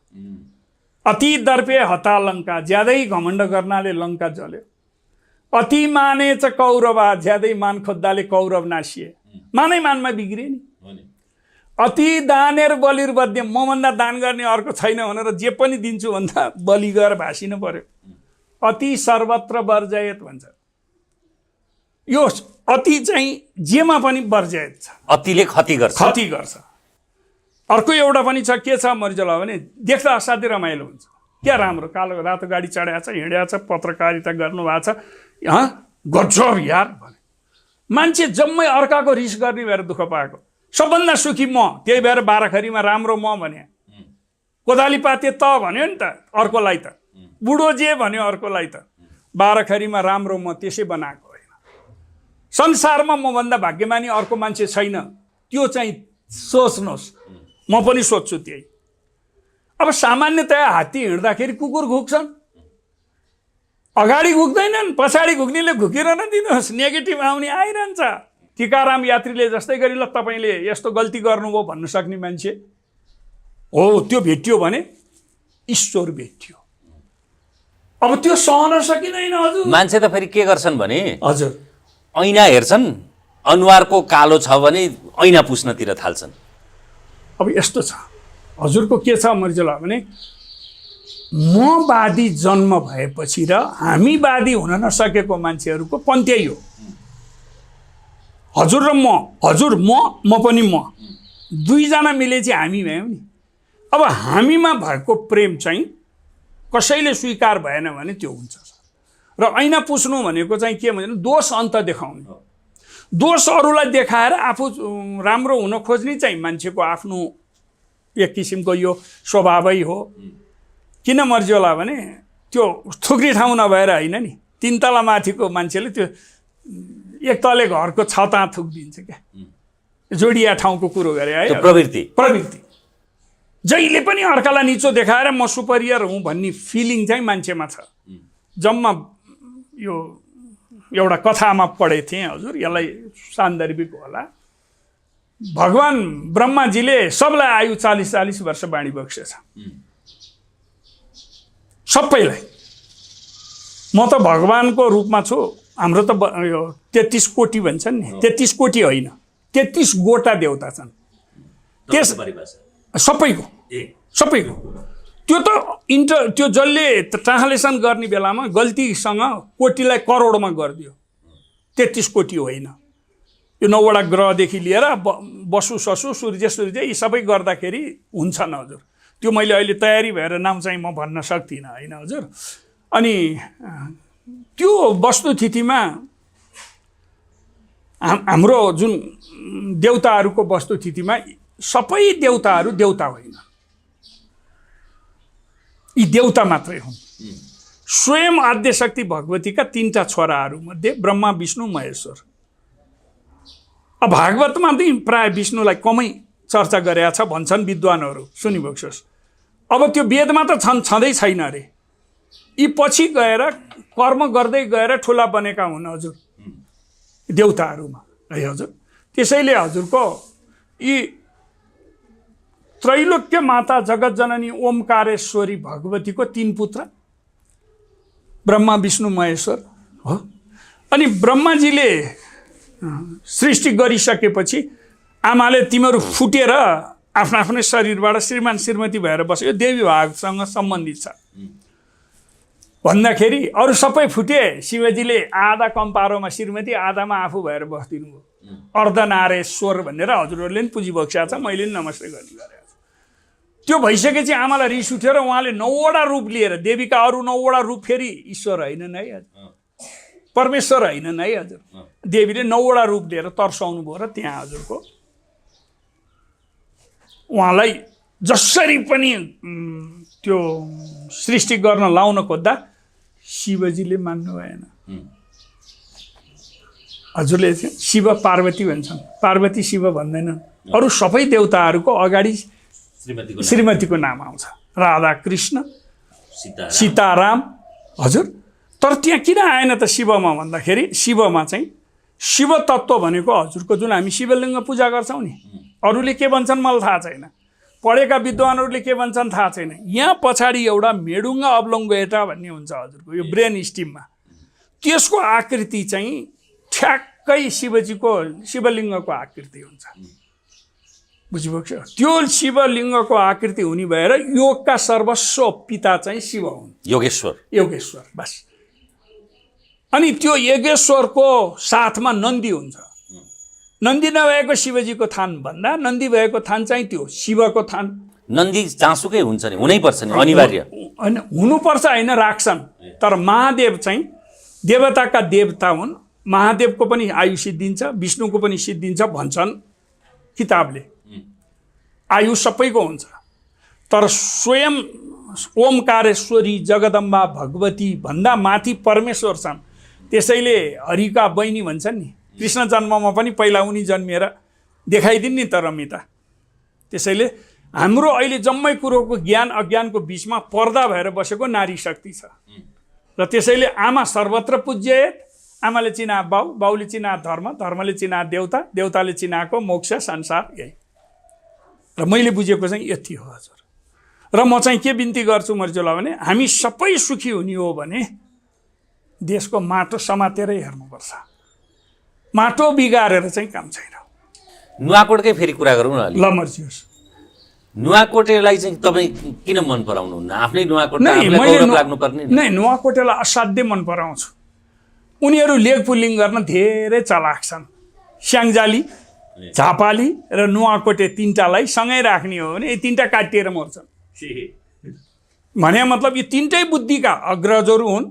अति दर्पे हता लङ्का, ज्यादै घमण्ड गर्नाले लङ्का जल्यो। अति माने च कौरवा, ज्यादै मान खोज्दाले कौरव नासिए। मानै मानमा बिग्रिए नि। अति दानेर बलिर बद्य, मभन्दा दान गर्ने अर्को छैन भनेर जे पनि दिन्छु भन्दा बलि गएर भाँसिनु पर्यो। अति सर्वत्र वर्जयत भन्छ। यो अति चाहिँ जेमा पनि वर्जयत छ, अतिले क्षति गर्छ। अर्को एउटा पनि छ, के छ मरिजला भने देख्दा असाध्यै रमाइलो हुन्छ। क्या राम्रो कालो रातो गाडी चढाएको छ, हिँडेको छ, पत्रकारिता गर्नुभएको छ, गजब यार भने मान्छे जम्मै अर्काको रिस गर्ने भएर दुःख पाएको। सबभन्दा सुखी म, त्यही भएर 12खरीमा राम्रो म भने। कोदाली पाते त भन्यो नि त अर्कोलाई, त बुढो जे भन्यो अर्कोलाई, त 12खरीमा राम्रो म त्यसै बनाएको होइन। संसारमा मभन्दा भाग्यमानी अर्को मान्छे छैन, त्यो चाहिँ सोच्नुहोस्। म पनि सोध्छु त्यही। अब सामान्यतया हात्ती हिँड्दाखेरि कुकुर घुक्छन्, अगाडि घुक्दैनन्, पछाडि घुक्नेले घुकिरहन दिनुहोस्, नेगेटिभ आउने आइरहन्छ। टिकाराम यात्रीले जस्तै गरी ल तपाईँले यस्तो गल्ती गर्नुभयो भन्नु सक्ने मान्छे हो, त्यो भेटियो भने ईश्वर भेटियो। अब त्यो सहन सकिँदैन हजुर। मान्छे त फेरि के गर्छन् भने हजुर, ऐना हेर्छन्, अनुहारको कालो छ भने ऐना पुस्नतिर थाल्छन्। अब यस्तो छ हजुरको के छ मर्जला भने म वादी जन्म भएपछि र हामी वादी हुन नसकेको मान्छेहरूको पन्थ्यै हो। हजुर र म, हजुर म पनि म, दुईजना मिले चाहिँ हामी भयौँ नि। अब हामीमा भएको प्रेम चाहिँ कसैले स्वीकार भएन भने त्यो हुन्छ। र ऐना पुस्नु भनेको चाहिँ के भने दोष अन्त देखाउने। दोष अरूलाई देखाएर आफू राम्रो हुन खोज्ने चाहिँ मान्छेको आफ्नो एक किसिमको यो स्वभावै हो। किन मर्जी होला भने त्यो थुक्री ठाउँ नभएर होइन नि, 3 तला माथिको मान्छेले त्यो एक तले घरको छता थुकिदिन्छ क्या, जोडिया ठाउँको कुरो गरे है। प्रवृत्ति जहिले पनि अर्कालाई निचो देखाएर म सुपरियर हुँ भन्ने फिलिङ चाहिँ मान्छेमा छ। जम्मा यो एउटा कथामा पढेको थिएँ हजुर, यसलाई सान्दर्भिक होला। भगवान ब्रह्माजीले सबलाई आयु 40-40 वर्ष बाँडी बक्सेछ, सबैलाई। म त भगवानको रूपमा छु, हाम्रो त यो 33 कोटी भन्छन् नि, 33 कोटी होइन, 33 गोटा देवता छन् त्यस सबैको। त्यो त त्यो जसले ट्रान्सलेसन गर्ने बेलामा गल्तीसँग कोटीलाई करोडमा गरिदियो। 33 कोटी होइन, यो 9वटा ग्रहदेखि लिएर बसु ससु सूर्य यी सबै गर्दाखेरि हुन्छन् हजुर। त्यो मैले अहिले तयारी भएर नाम चाहिँ म भन्न सक्दिनँ होइन हजुर। अनि त्यो वस्तुस्थितिमा हाम्रो जुन देवताहरूको वस्तुस्थितिमा सबै देवताहरू देवता होइन, यी देवता मात्रै हुन्। स्वयं आद्यशक्ति भगवतीका 3टा छोराहरू मध्ये ब्रह्मा विष्णु महेश्वर। अब भागवतमा पनि प्राय विष्णुलाई कमै चर्चा गरेका छ भन्छन् विद्वानहरू, सुनिबक्सोस्। अब त्यो वेदमा त छँदै छैन अरे। यी पछि गएर कर्म गर्दै गएर ठुला बनेका हुन् हजुर देवताहरूमा है हजुर। त्यसैले हजुरको यी त्रैलोक्य माता जगत जननी ओमकारेश्वरी भगवतीको 3 पुत्र ब्रह्मा विष्णु महेश्वर हो। अनि ब्रह्माजीले सृष्टि गरिसकेपछि आमाले तिमीहरू फुटेर आफ्नो आफ्नै शरीरबाट श्रीमान श्रीमती भएर बस्यो, देवी भागसँग सम्बन्धित छ भन्दाखेरि अरू सबै फुटे, शिवजीले आधा कम्पारोमा श्रीमती आधामा आफू भएर बस्दिनु भयो। अर्धनारेश्वर भनेर हजुरहरूले पनि पुजिबक्स्या छ, मैले पनि नमस्ते गर्ने गरेको छु। त्यो भइसकेपछि आमालाई रिस उठेर उहाँले 9वटा रूप लिएर, देवीका अरू 9वटा रूप फेरि ईश्वर होइनन् है हजुर, परमेश्वर होइनन् है हजुर, देवीले 9वटा रूप लिएर तर्साउनु भयो र त्यहाँ हजुरको उहाँलाई जसरी पनि त्यो सृष्टि गर्न लाउन खोज्दा शिवजीले मान्नु भएन। हजुरले शिव पार्वती भन्छन्, पार्वती शिव भन्दैनन्। अरू सबै देवताहरूको अगाडि श्रीमतीको नाम आउँछ, राधा कृष्ण सीताराम हजुर। तर त्यहाँ किन आएन त शिवमा भन्दाखेरि शिवमा चाहिँ शिव तत्त्व भनेको हजुरको जुन हामी शिवलिङ्ग पूजा गर्छौँ नि, अरूले के भन्छन् मलाई थाहा छैन, पढेका विद्वानहरूले के भन्छन् थाहा छैन। यहाँ पछाडि एउटा मेडुङ्गा अब्लोङ्गेटा भन्ने हुन्छ हजुरको यो ब्रेन स्टिममा, त्यसको आकृति चाहिँ ठ्याक्कै शिवजीको शिवलिङ्गको आकृति हुन्छ, बुझिपुग्यो? त्यो शिवलिङ्गको आकृति हुने भएर योगका सर्वस्व पिता चाहिँ शिव हुन्, योगेश्वर बस। अनि त्यो योगेश्वरको साथमा नन्दी हुन्छ। नन्दी नभएको शिवजीको थान भन्दा नन्दी भएको थान चाहिँ त्यो शिवको थान। नन्दी जहाँसुकै हुन्छ नि, हुनैपर्छ नि, अनिवार्य होइन, हुनुपर्छ होइन, राख्छन्। तर महादेव चाहिँ देवताका देवता हुन्, महादेवको पनि आयु सिद्धिन्छ, विष्णुको पनि सिद्धिन्छ भन्छन् किताबले। आयु सबैको हुन्छ, तर स्वयं ओमकारेश्वरी जगदम्बा भगवती भन्दा माथि परमेश्वर छन्। त्यसैले हरिका बहिनी भन्छन् नि, कृष्ण जन्ममा पनि पहिला उनी जन्मिएर देखाइदिन् नि त रमिता। त्यसैले हाम्रो अहिले जम्मै कुरोको ज्ञान अज्ञानको बिचमा पर्दा भएर बसेको नारी शक्ति छ र त्यसैले आमा सर्वत्र पूज्य, आमाले चिना बाउ, बाउले चिना धर्म, धर्मले चिना देवता, देवताले चिनाको मोक्ष संसार यही। र मैले बुझेको चाहिँ यति हो हजुर। र म चाहिँ के बिन्ती गर्छु मर्जुलाई भने हामी सबै सुखी हुने हो भने देशको माटो समातेरै हेर्नुपर्छ, माटो बिगारेर चाहिँ काम छैन। नुवाकोटकै फेरि कुरा गरौँ न। ल मर्जियोस्। नुवाकोटेलाई चाहिँ तपाईँ किन मन पराउनुहुन्न? आफ्नै नुवाकोट लाग्नुपर्ने? नै, नुवाकोटेलाई असाध्यै मन पराउँछु। उनीहरू लेग पुलिङ गर्न धेरै चलाक छन्। स्याङ्जाली, झापाली र नुवाकोटे तिनटालाई सँगै राख्ने हो भने यी तिनटा काटिएर मर्छन् भने मतलब यो तिनटै बुद्धिका अग्रजहरू हुन्,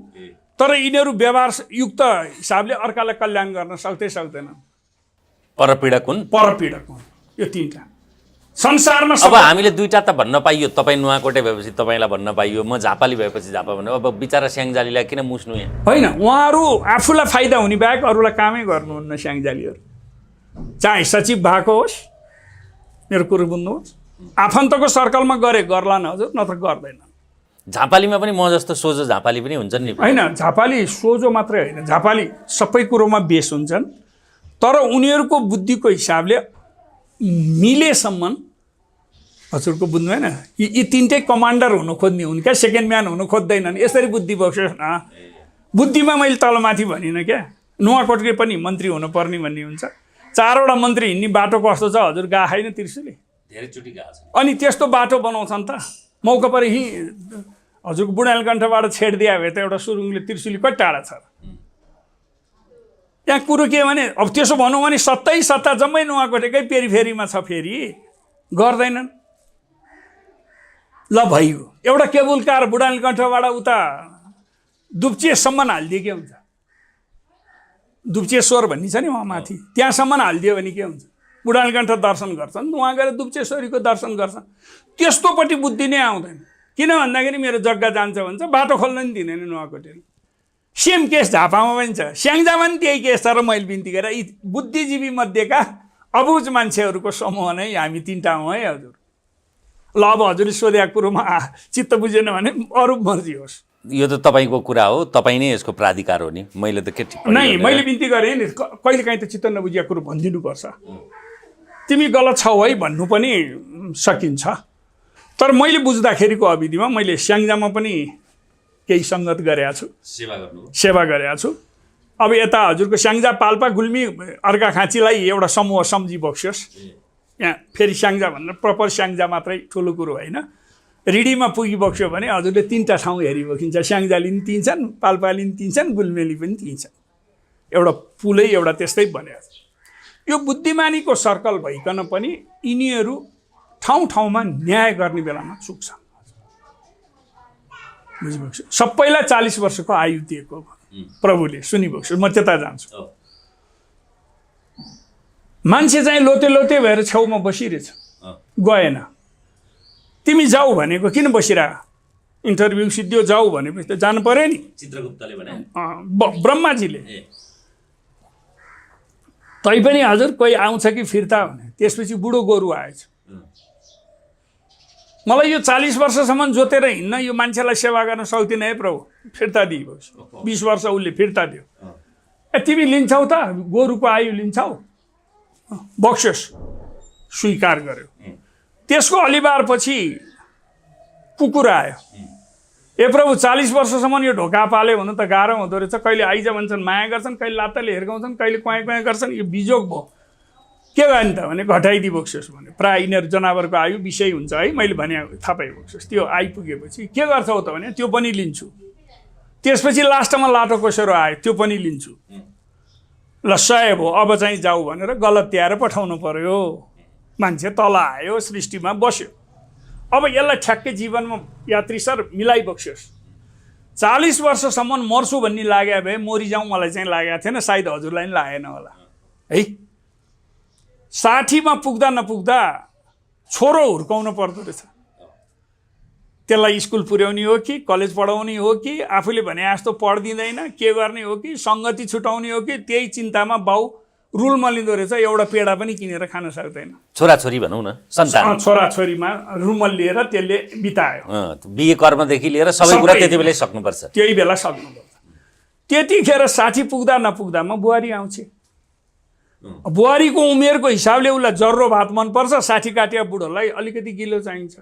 तर यिनीहरू व्यवहार युक्त हिसाबले अर्कालाई कल्याण गर्न सक्दैनन्। परपीडक हुन्, यो तिनटा संसारमा। अब हामीले दुईटा त भन्न पाइयो, तपाईँ नुवाकोटे भएपछि तपाईँलाई भन्न पाइयो, म झापाली भएपछि झापा भन्नु। अब बिचरा स्याङ्जालीलाई किन मुस्नु यहाँ? होइन, उहाँहरू आफूलाई फाइदा हुने बाहेक अरूलाई कामै गर्नुहुन्न स्याङ्जालीहरू। चाहे सचिव भएको होस्, मेरो कुरो बुझ्नुहोस्, आफन्तको सर्कलमा गर्लान् हजुर, नत्र गर्दैन। झापालीमा पनि म जस्तो सोझो झापाली पनि हुन्छन् नि? होइन, झापाली सोझो मात्रै होइन, झापाली सबै कुरोमा बेस हुन्छन्, तर उनीहरूको बुद्धिको हिसाबले मिलेसम्म हजुरको बुझ्नु होइन, यी तिनटै कमान्डर हुनु खोज्ने हुन् क्या, सेकेन्ड म्यान हुनु खोज्दैनन्। यसरी बुद्धि बक्स्योस् न। बुद्धिमा मैले तलमाथि भनिनँ क्या, नुवाकोटकै पनि मन्त्री हुनुपर्ने भन्ने हुन्छ। 4वटा मन्त्री हिँड्ने बाटो कस्तो छ हजुर, गएको छैन त्रिशुली? धेरैचोटि गएको छ। अनि त्यस्तो बाटो बनाउँछन् त, मौका परे हजुरको बुढालकण्ठबाट छेडिदिया भए त एउटा सुरुङले त्रिशुली कति टाढा छ? यहाँ कुरो के भने अब त्यसो भनौँ भने सत्ता जम्मै नुवाकोटेकै पेरिफेरीमा छ, फेरि गर्दैनन्। ल भइगयो, एउटा केबुल कार बुढालकण्ठबाट उता दुप्चेसम्म हालिदिए के हुन्छ? दुप्चेश्वर भन्ने छ नि उहाँ माथि, त्यहाँसम्म हालिदियो भने के हुन्छ? बुढालकण्ठ दर्शन गर्छन्, उहाँ गएर दुप्चेश्वरीको दर्शन गर्छन्। त्यस्तोपट्टि बुद्धि नै आउँदैन। किन भन्दाखेरि मेरो जग्गा जान्छ भन्छ, बाटो खोल्न नि दिँदैन नुवाकोटेले। सेम केस झापामा पनि छ, स्याङ्जामा पनि त्यही केस छ। र मैले बिन्ती गरेँ यी बुद्धिजीवी मध्येका अबुझ मान्छेहरूको समूह नै हामी तिनवटा हौँ है हजुर। ल अब हजुरले सोधेको कुरोमा चित्त बुझेन भने अरू मर्जी होस्। यो त तपाईँको कुरा हो, तपाईँ नै यसको प्राधिकार हो नि, मैले त के टिप्पणी नै, मैले बिन्ती गरेँ नि, कहिलेकाहीँ त चित्त नबुझेको कुरो भनिदिनुपर्छ। तिमी गलत छौ है भन्नु पनि सकिन्छ, तर मैले बुझ्दाखेरिको अवधिमा मैले स्याङ्जामा पनि केही सङ्गत गरेका छु, सेवा गरेका छु। अब यता हजुरको स्याङ्जा पाल्पा गुल्मी अर्घाखाँचीलाई एउटा समूह सम्झी बक्सियोस्। यहाँ फेरि स्याङ्जा भनेर प्रपर स्याङ्जा मात्रै ठुलो कुरो होइन। रिडीमा पुगिबक्स्यो भने हजुरले 3टा ठाउँ हेरिबकिन्छ। स्याङ्जाली पनि तिन्छन्, पाल्पाली पनि तिन्छन्, गुल्मेली पनि तिन्छन्। एउटा पुलै एउटा त्यस्तै बन्यो। यो बुद्धिमानीको सर्कल भइकन पनि यिनीहरू ठाउँ ठाउँमा न्याय गर्ने बेलामा चुक्छन्। बुझिबक्स्यो। सबैलाई 40 वर्षको आयु दिएको प्रभुले, सुनिबक्स्यो। म त्यता जान्छु। मान्छे चाहिँ लोते लोते भएर छेउमा बसिरहेछ, गएन। तिमी जाऊ भनेको किन बसिरह? इन्टरभ्यू सिद्धियो जाऊ भनेपछि त जानु पर्यो नि। चित्रगुप्तले भने ब्रह्माजीले। तैपनि हजुर कोही आउँछ कि फिर्ता भने त्यसपछि बुढो गोरु आएछ। मलाई यो 40 वर्षसम्म जोतेर हिँड्न, यो मान्छेलाई सेवा गर्न सक्दिनँ है प्रभु, फिर्ता दिइबक्स्यो। 20 वर्ष उसले फिर्ता दियो। तिमी लिन्छौ त? गोरुको आयु लिन्छौ? बक्स्योस्, स्वीकार गर्यो। त्यसको अलिबारपछि कुकुर आयो। ए प्रभु 40 वर्षसम्म यो ढोका पाल्यो भने त गाह्रो हुँदो रहेछ। कहिले आइज भन्छन्, माया गर्छन्, कहिले लात्ताले हिर्काउँछन्, कहिले क्वाँ क्वाँ गर्छन्। यो बिजोग भयो। के गर्ने त भने घटाइदिइबक्स्योस् भने। प्रायः यिनीहरू जनावरको आयु 20 हुन्छ है, मैले भने थाहा पाइबक्स्योस्। त्यो आइपुगेपछि के गर्छौ त भने त्यो पनि लिन्छु। त्यसपछि लास्टमा लाटो कोसेरो आयो, त्यो पनि लिन्छु। ल 100 भयो, अब चाहिँ जाऊ भनेर गलत त्याएर पठाउनु पर्यो। मान्छे तल आयो, सृष्टिमा बस्यो। अब यसलाई ठ्याक्कै जीवनमा यात्री सर मिलाइबक्स्योस्। 40 वर्षसम्म मर्छु भन्ने लाग्यो भए मरिजाउँ मलाई चाहिँ लागेको थिएन, सायद हजुरलाई पनि लागेन होला है। 60 मा पुग्दा नपुग्दा छोरो हुर्काउनु पर्दो रहेछ। त्यसलाई स्कुल पुर्याउने हो कि कलेज पढाउने हो कि आफूले भने जस्तो पढ्दिँदैन, के गर्ने हो कि सङ्गति छुटाउने हो कि, त्यही चिन्तामा बाउ रुल मलिँदो रहेछ। एउटा पेडा पनि किनेर खान सक्दैन। छोराछोरी भनौँ न, सन्तान छोराछोरीमा रुमल लिएर त्यसले बितायो। बिहे कर्मदेखि लिएर सबै कुरा त्यति बेलै सक्नुपर्छ। त्यही बेला सक्नुपर्छ। त्यतिखेर 60 पुग्दा नपुग्दामा बुहारी आउँछ। बुहारीको उमेरको हिसाबले उसलाई जर्रो भात मनपर्छ, 60 काटिया बुढोलाई अलिकति गिलो चाहिन्छ।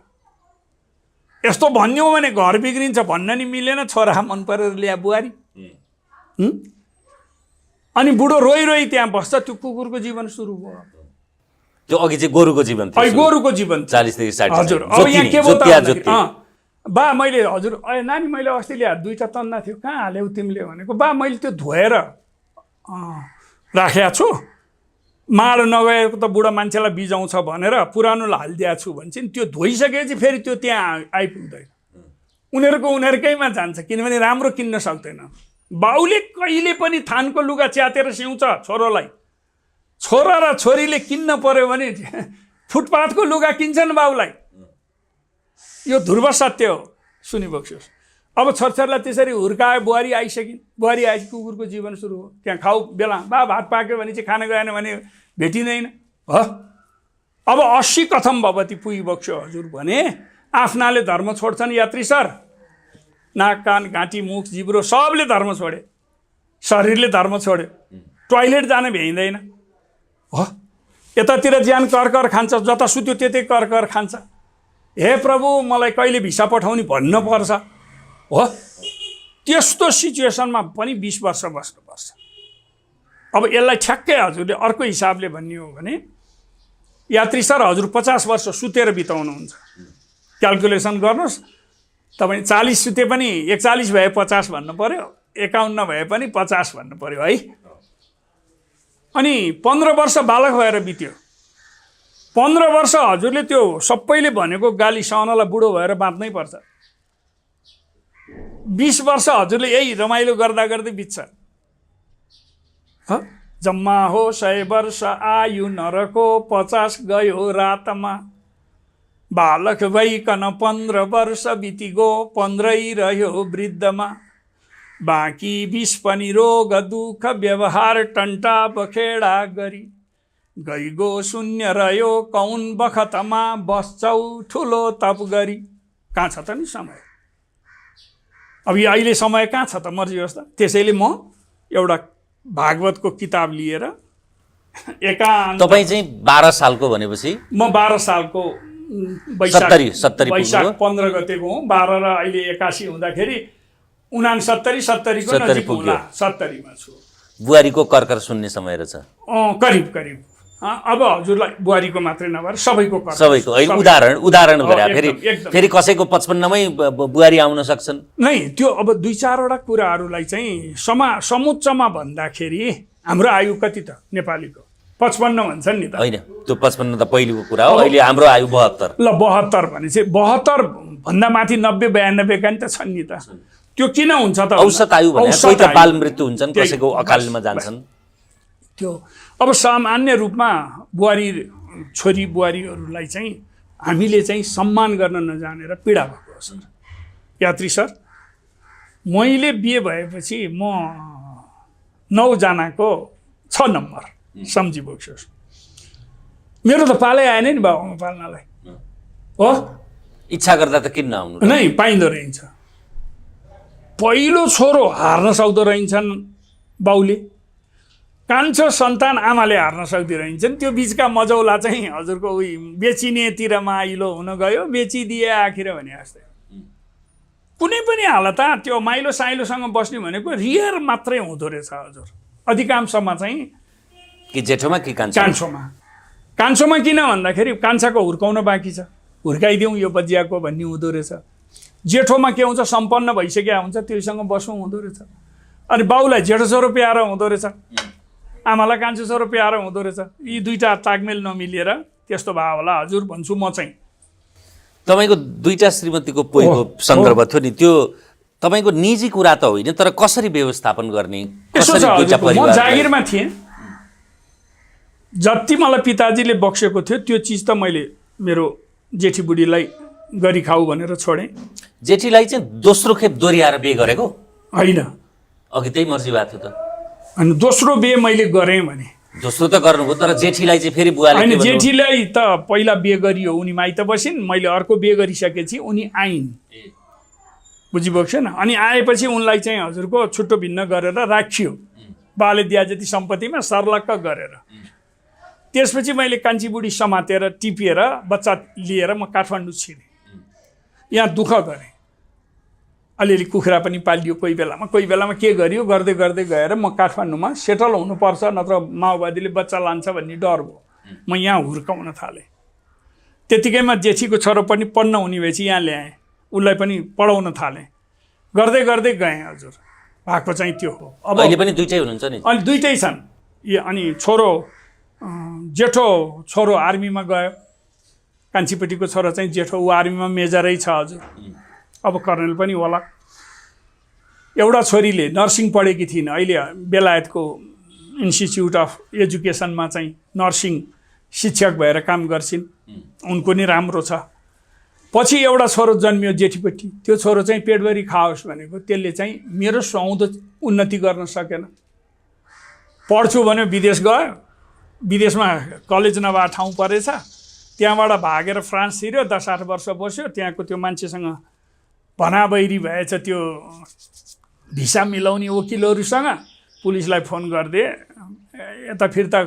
यस्तो भन्यो भने घर बिग्रिन्छ भन्न नि मिलेन। छोरा मन परेर ल्या बुहारी। अनि बुढो रोइ रोइ त्यहाँ बस्छ। त्यो कुकुरको जीवन सुरु भयो। त्यो अघि चाहिँ गोरुको जीवन थियो। गोरुको जीवन 40 देखि 60। हजुर। अब यहाँ के भयो त? बा मैले हजुर नानी मैले अस्ति ल्या 2टा तन्ना थियो, कहाँ हाल्यौ तिमीले भनेको। बा मैले त्यो धोएर राखेको छु, माड नगएको त बुढा मान्छेलाई बिजाउँछ भनेर पुरानोलाई हालिदिएको छु भन्छन्। त्यो धोइसकेपछि फेरि त्यो त्यहाँ आइपुग्दैन। उनीहरूकैमा जान्छ, किनभने राम्रो किन्न सक्दैन। बाउले कहिले पनि थानको लुगा च्यातेर सिउँछ छोरोलाई। छोरा र छोरीले किन्न पर्यो भने फुटपाथको लुगा किन्छन् बाउलाई। यो ध्रुव सत्य हो। सुनिबक्स्योस्। अब छोरछोरीलाई त्यसरी हुर्कायो। बुहारी आइसकिन्। बुहारी आएपछि कुकुरको जीवन सुरु हो। त्यहाँ खाऊ बेला बा भात पाक्यो भने चाहिँ खान गएन भने भेटिँदैन हो। अब 80 कथम भवती पुगिबक्स्यो हजुर भने आफ्नाले धर्म छोड्छन् यात्री सर। नाक कान घाँटी मुख जिब्रो सबले धर्म छोडे। शरीरले धर्म छोड्यो। टोइलेट जान भ्याइँदैन हो। यतातिर ज्यान कर खान्छ, जता सुत्यो त्यतै कर खान्छ। हे प्रभु मलाई कहिले भिसा पठाउने भन्नु पर्छ हो। त्यस्तो सिचुएसनमा पनि 20 वर्ष बस्नुपर्छ। अब यसलाई ठ्याक्कै हजुरले अर्को हिसाबले भन्ने हो भने यात्री सर हजुर 50 वर्ष सुतेर बिताउनुहुन्छ। क्याल्कुलेसन गर्नुहोस्। तपाईँ 40 सुते पनि 41 भए 50 भन्नु पर्यो, 51 भए पनि 50 भन्नु पर्यो है। अनि 15 वर्ष बालक भएर बित्यो। 15 वर्ष हजुरले त्यो सबैले भनेको गाली सहनलाई बुढो भएर बाँच्नै पर्छ। 20 वर्ष हजुरले यही रमाइलो गर्दा गर्दै बित्छ। जम्मा हो 100 वर्ष आयु नरको, 50 गयो रातमा। बालक भइकन 15 वर्ष बितिगो, 15 रह्यो वृद्धमा। बाँकी 20 पनि रोग दुःख व्यवहार टन्टा बखेडा गरी। गइगो शून्य रह्यो कौन बखतमा, बस्छौ ठुलो तप गरी। कहाँ छ त नि समय? अब यो अहिले समय कहाँ छ त? मर्जियोस् त। त्यसैले म एउटा भागवतको किताब लिएर एकान्त। तपाईँ चाहिँ 12 सालको भनेपछि म 12 सालको वैशाख 15 गतेको हुँ। 12 र अहिले 81 हुँदाखेरि 69 70 को नजिक होला। 70 मा छु। बुहारीको कर्कर सुन्ने समय रहेछ करिब करिब अब हजुरलाई बुहारीको मात्रै नभएर सबैको कर सबैको होइन उदाहरण गरे एकदम। फेरि कसैको 55मै बुहारी आउन सक्छन् नै त्यो अब 2-4 वटा कुराहरूलाई चाहिँ समुच्चमा भन्दाखेरि हाम्रो आयु कति त नेपालीको 55 भन्छन् नि त होइन त्यो 55 त पहिलेको कुरा हो अहिले हाम्रो आयु 72 ल 72 भने चाहिँ 72 भन्दा माथि 90-92 का नि त छन् नि त त्यो किन हुन्छ त औसत आयु भने कोही त बाल मृत्यु हुन्छन् कसैको अकालमा जान्छन् त्यो अब सामान्य रूपमा बुहारी छोरी बुहारीहरूलाई चाहिँ हामीले चाहिँ सम्मान गर्न नजानेर पीडा भएको हो सर यात्री सर मैले बिहे भएपछि म 9 जनाको 6 नम्बर सम्झिबोक्छु मेरो त पालै आएन नि बाबुमा पाल्नलाई हो इच्छा गर्दा त किन नआउनु नै पाइँदो रहेछ पहिलो छोरो हार्न सक्दो रहेछन् बाउले कान्छो सन्तान आमाले हार्न सक्दो रहेछन् त्यो बिचका मजौला चाहिँ हजुरको उही बेचिनेतिर माइलो हुन गयो बेचिदिए आखिर भने जस्तै कुनै पनि हालतमा त्यो माइलो साइलोसँग बस्ने भनेको रियर मात्रै हुँदो रहेछ हजुर अधिकांशमा चाहिँ कि जेठोमा कि कान्छोमा किन भन्दाखेरि कान्छाको हुर्काउन बाँकी छ हुर्काइदिउँ यो बजियाको भन्ने हुँदो रहेछ जेठोमा के हुन्छ सम्पन्न भइसकेको हुन्छ त्योसँग बस्नु हुँदो रहेछ अनि बाउलाई जेठो छोरो प्यारो हुँदो रहेछ आमालाई कान्छो छोरो प्यारो हुँदो रहेछ यी दुईटा तालमेल नमिलेर त्यस्तो भयो होला हजुर भन्छु म चाहिँ तपाईँको दुईटा श्रीमतीको पोइको सन्दर्भ थियो नि त्यो तपाईँको निजी कुरा त होइन तर कसरी व्यवस्थापन गर्ने यसो छ म जागिरमा थिएँ जति मलाई पिताजीले बक्सेको थियो त्यो चिज त मैले मेरो जेठी बुढीलाई गरी खाऊ भनेर छोडेँ जेठीलाई चाहिँ दोस्रो खेप दोहोऱ्याएर बिहे गरेको होइन अघि त्यही मर्जी भएको थियो त अनि दोस्रो बिहे मैले गरेँ भने दोस्रो त गर्नुभयो तर जेठीलाई चाहिँ फेरि बुवाले होइन जेठीलाई त पहिला बिहे गरियो उनी माइत बसिन् मैले अर्को बिहे गरिसकेपछि उनी आइन् बुझिबक्छ न अनि आएपछि उनलाई चाहिँ हजुरको छुट्टो भिन्न गरेर राखियो बाले दिया जति सम्पत्तिमा सर्लक्क गरेर त्यसपछि मैले कान्छी बुढी समातेर टिपिएर बच्चा लिएर म काठमाडौँ छिरेँ यहाँ दुःख गरेँ अलिअलि कुखुरा पनि पालियो कोही बेलामा के गरियो गर्दै गर्दै गएर म काठमाडौँमा सेटल हुनुपर्छ नत्र माओवादीले बच्चा लान्छ भन्ने डर भयो म यहाँ हुर्काउन थालेँ त्यतिकैमा जेठीको छोरो पनि पढ्न हुने भएपछि यहाँ ल्याएँ उसलाई पनि पढाउन थालेँ गर्दै गर्दै गएँ हजुर भएको चाहिँ त्यो हो अब अहिले पनि दुईटै हुनुहुन्छ नि अनि दुईटै छन् अनि छोरो जेठो छोरो आर्मीमा गयो कान्छीपट्टिको छोरो चाहिँ जेठो ऊ आर्मीमा मेजरै छ हजुर अब कर्नेल पनि होला एउटा छोरीले नर्सिङ पढेकी थिइन् अहिले बेलायतको इन्स्टिच्युट अफ एजुकेसनमा चाहिँ नर्सिङ शिक्षक भएर काम गर्छिन् उनको नि राम्रो छ पछि एउटा छोरो जन्मियो जेठीपट्टि त्यो छोरो चाहिँ पेटभरि खाओस् भनेको त्यसले चाहिँ मेरो सौँदो उन्नति गर्न सकेन पढ्छु भन्यो विदेश गयो विदेशमा कलेज नभए ठाउँ परेछ त्यहाँबाट भागेर फ्रान्स छिर्यो 10-8 वर्ष बस्यो त्यहाँको त्यो मान्छेसँग भनाबैरी भएछ त्यो भिसा मिलाउने वकिलहरूसँग पुलिसलाई फोन गरिदिए यता फिर्ता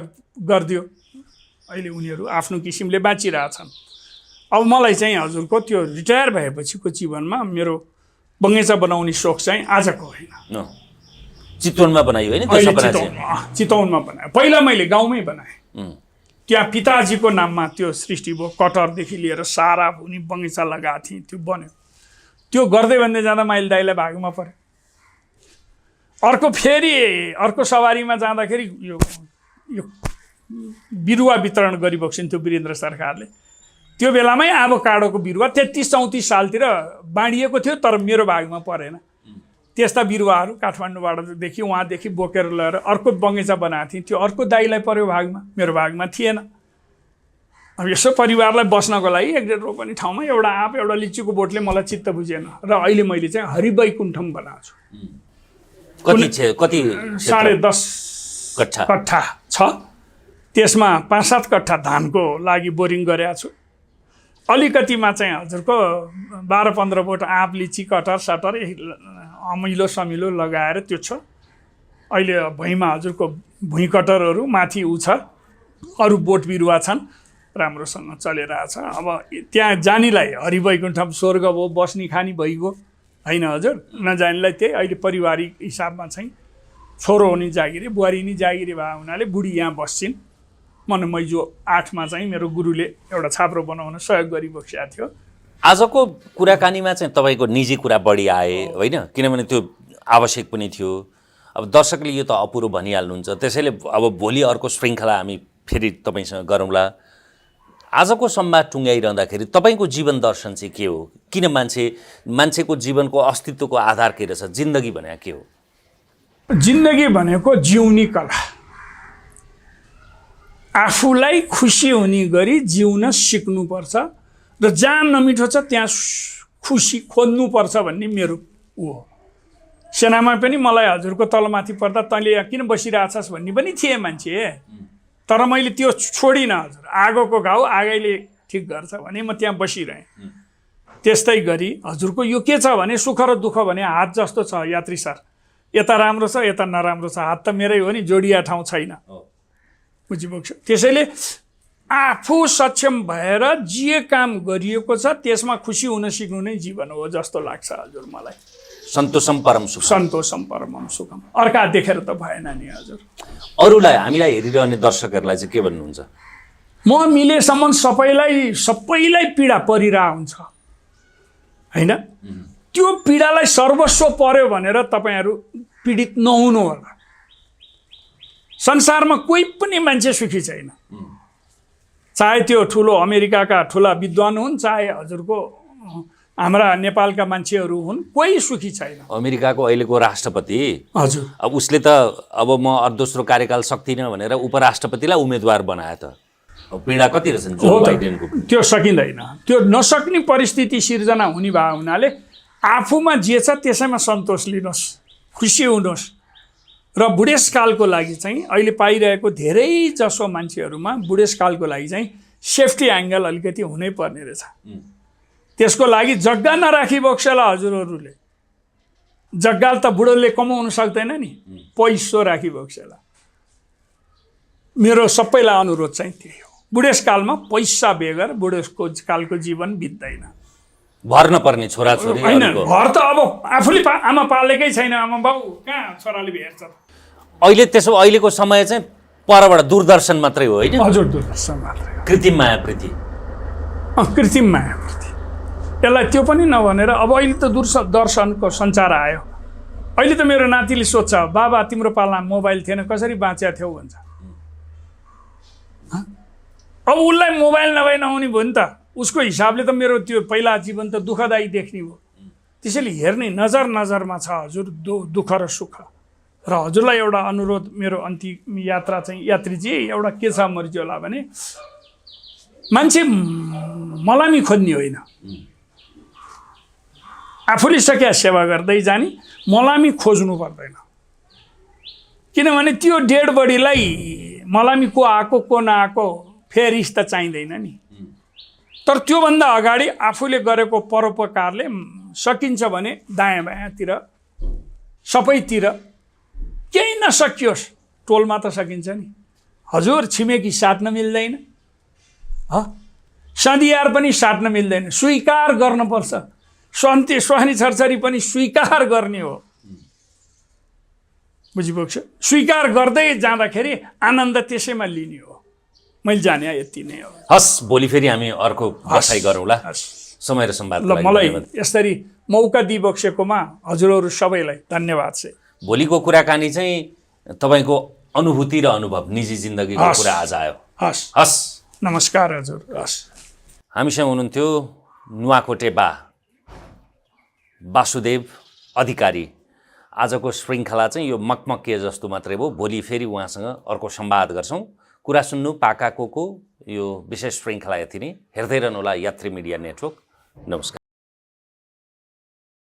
गरिदियो अहिले उनीहरू आफ्नो किसिमले बाँचिरहेछन् अब मलाई चाहिँ हजुरको त्यो रिटायर भएपछिको जीवनमा मेरो बगैँचा बनाउने सोख चाहिँ आजको होइन चितवनमा बनायो होइन चितवनमा बनाएँ पहिला मैले गाउँमै बनाएँ त्यहाँ पिताजीको नाममा त्यो सृष्टि भयो कटरदेखि लिएर सारा हुने बगैँचा लगाएको थिएँ त्यो बन्यो त्यो गर्दै भन्दै जाँदा मैले दाइलाई भागमा परेँ अर्को सवारीमा जाँदाखेरि यो बिरुवा वितरण गरिबक्सिन्थ्यो वीरेन्द्र सरकारले त्यो बेलामै एभोकाडोको बिरुवा 33-34 सालतिर बाँडिएको थियो तर मेरो भागमा परेन त्यस्ता बिरुवाहरू काठमाडौँबाटदेखि उहाँदेखि बोकेर ल्याएर अर्को बगैँचा बनाएको थिएँ त्यो अर्को दाइलाई पर्यो भागमा मेरो भागमा थिएन अब यसो परिवारलाई बस्नको लागि 1.5 रोपनी ठाउँमा एउटा आँप एउटा लिचीको बोटले मलाई चित्त बुझेन र अहिले मैले चाहिँ हरिवैकुण्ठम बनाएको छु कति 10.5 कट्ठा छ त्यसमा 5-7 कट्ठा धानको लागि बोरिङ गरेको छु अलिकतिमा चाहिँ हजुरको 12-15 बोट आँप लिची कटर सटर अमिलो समिलो लगाएर त्यो छ अहिले भुइँमा हजुरको भुइँ कटरहरू माथि उ छ अरू बोट बिरुवा छन् राम्रोसँग चलिरहेछ अब त्यहाँ जानीलाई हरिवैकुण्ठम स्वर्ग भयो बस्ने खानी भइगयो होइन हजुर नजानीलाई त्यही अहिले पारिवारिक हिसाबमा चाहिँ छोरो हुने जागिरी बुहारी नि जागिरी भए हुनाले बुढी यहाँ बस्छिन् मनमैजो 8मा चाहिँ मेरो गुरुले एउटा छाप्रो बनाउन सहयोग गरिबक्सेको थियो। आजको कुराकानीमा चाहिँ तपाईँको निजी कुरा बढी आए होइन, किनभने त्यो आवश्यक पनि थियो। अब दर्शकले यो त अपुरो भनिहाल्नुहुन्छ, त्यसैले अब भोलि अर्को श्रृङ्खला हामी फेरि तपाईँसँग गरौँला। आजको संवाद टुङ्ग्याइरहँदाखेरि तपाईँको जीवन दर्शन चाहिँ के हो? किन मान्छेको जीवनको अस्तित्वको आधार के रहेछ? जिन्दगी भनेको के हो? जिन्दगी भनेको जिउने कला, आफूलाई खुसी हुने गरी जिउन सिक्नुपर्छ र जहाँ नमिठो छ त्यहाँ खुसी खोज्नुपर्छ भन्ने मेरो ऊ हो। सेनामा पनि मलाई हजुरको तलमाथि पर्दा तैँले यहाँ किन बसिरहेछस् भन्ने पनि थिए मान्छे, तर मैले त्यो छोडिनँ। हजुर आगोको घाउ आगैले ठिक गर्छ भने म त्यहाँ बसिरहेँ। त्यस्तै गरी हजुरको यो के छ भने सुख र दुःख भने हात जस्तो छ यात्री सर, यता राम्रो छ यता नराम्रो छ, हात त मेरै हो नि, जोडिया ठाउँ छैन। बुझिपुग्छ? त्यसैले आफू सक्षम भएर जे काम गरिएको छ त्यसमा खुसी हुन सिक्नु नै जीवन हो जस्तो लाग्छ हजुर मलाई। सन्तोषम परम सुखम। सन्तोषम परमम सुखम। अर्का देखेर त भएन नि हजुर। अरूलाई, हामीलाई हेरिरहने दर्शकहरूलाई चाहिँ के भन्नुहुन्छ? म मिलेसम्म सबैलाई पीडा परिरहेको हुन्छ होइन, त्यो पीडालाई सर्वस्व पर्यो भनेर तपाईँहरू पीडित नहुनु होला। संसारमा कोही पनि मान्छे सुखी छैन, चाहे त्यो ठुलो अमेरिकाका ठुला विद्वान हुन् चाहे हजुरको हाम्रा नेपालका मान्छेहरू हुन्, कोही सुखी छैन। अमेरिकाको अहिलेको राष्ट्रपति हजुर, अब उसले त अब म दोस्रो कार्यकाल सक्दिनँ भनेर उपराष्ट्रपतिलाई उम्मेदवार बनायो त। अब पीडा कति रहेछन् जो बाइडेनको? त्यो सकिँदैन। त्यो नसक्ने परिस्थिति सिर्जना हुने भए हुनाले आफूमा जे छ त्यसैमा सन्तोष लिनुहोस्, खुसी हुनुहोस्। र बुढेसकालको लागि चाहिँ अहिले पाइरहेको धेरै जसो मान्छेहरूमा बुढेसकालको लागि चाहिँ सेफ्टी एङ्गल अलिकति हुनै पर्ने रहेछ। त्यसको लागि जग्गा नराखी बक्सेला हजुरहरूले, जग्गा त बुढोले कमाउनु सक्दैन नि, पैसो राखी बक्सेला। मेरो सबैलाई अनुरोध चाहिँ त्यही हो, बुढेसकालमा पैसा बेगर बुढेसकालको जीवन बित्दैन। भर्न पर्ने छोराछोरी होइन, घर त अब आफूले आमा पालेकै छैन, आमा बाउ कहाँ छोराले हेर्छ। अहिले त्यसो अहिलेको समय चाहिँ परबाट दूरदर्शन मात्रै हो होइन? हजुर, दूरदर्शन मात्रै हो। कृत्रिम मायावृत्ति, कृत्रिम मायावृत्ति यसलाई त्यो पनि नभनेर अब अहिले त दूरदर्शनको सञ्चार आयो। अहिले त मेरो नातिले सोध्छ, बाबा तिम्रो पालामा मोबाइल थिएन कसरी बाँचेको थियौ भन्छ। अब उसलाई मोबाइल नभए नहुने भयो नि त, उसको हिसाबले त मेरो त्यो पहिला जीवन त दुःखदायी देख्ने हो। त्यसैले हेर्ने नजरमा छ हजुर दुःख र सुख। र हजुरलाई एउटा अनुरोध, मेरो अन्तिम यात्रा चाहिँ यात्रीजी एउटा के छ मर्जी होला भने, मान्छे मलामी खोज्ने होइन, आफूले सके सेवा गर्दै जाने, मलामी खोज्नु पर्दैन। किनभने त्यो डेड बडीलाई मलामी को आएको को नआएको फेरिस त चाहिँदैन नि। तर त्योभन्दा अगाडि आफूले गरेको परोपकारले सकिन्छ भने दायाँ बायाँतिर सबैतिर केही नसकियोस् टोलमा त सकिन्छ नि हजुर। छिमेकी साट्न मिल्दैन, सधियार पनि साट्न मिल्दैन, स्वीकार गर्नुपर्छ। स्वानी छरछरी पनि स्वीकार गर्ने हो, बुझिपुग्छ? स्वीकार गर्दै जाँदाखेरि आनन्द त्यसैमा लिने हो। मैले जाने यति नै हो। हस्, भोलि फेरि हामी अर्को बसाइ गरौँला। समय र संवादको लागि मलाई यसरी मौका दिइबक्सेकोमा हजुरहरू सबैलाई धन्यवाद छ। भोलिको कुराकानी चाहिँ तपाईँको अनुभूति र अनुभव, निजी जिन्दगीको कुरा आज आयो। हस् हस्, नमस्कार हजुर। हस्, हामीसँग हुनुहुन्थ्यो नुवाकोटे वासुदेव अधिकारी। आजको श्रृङ्खला चाहिँ यो मकमकिए जस्तो मात्रै भयो। भोलि फेरि उहाँसँग अर्को संवाद गर्छौँ। कुरा सुन्नु पाकाको यो विशेष श्रृङ्खला यति नै। हेर्दै रहनुहोला यात्री मिडिया नेटवर्क। नमस्कार।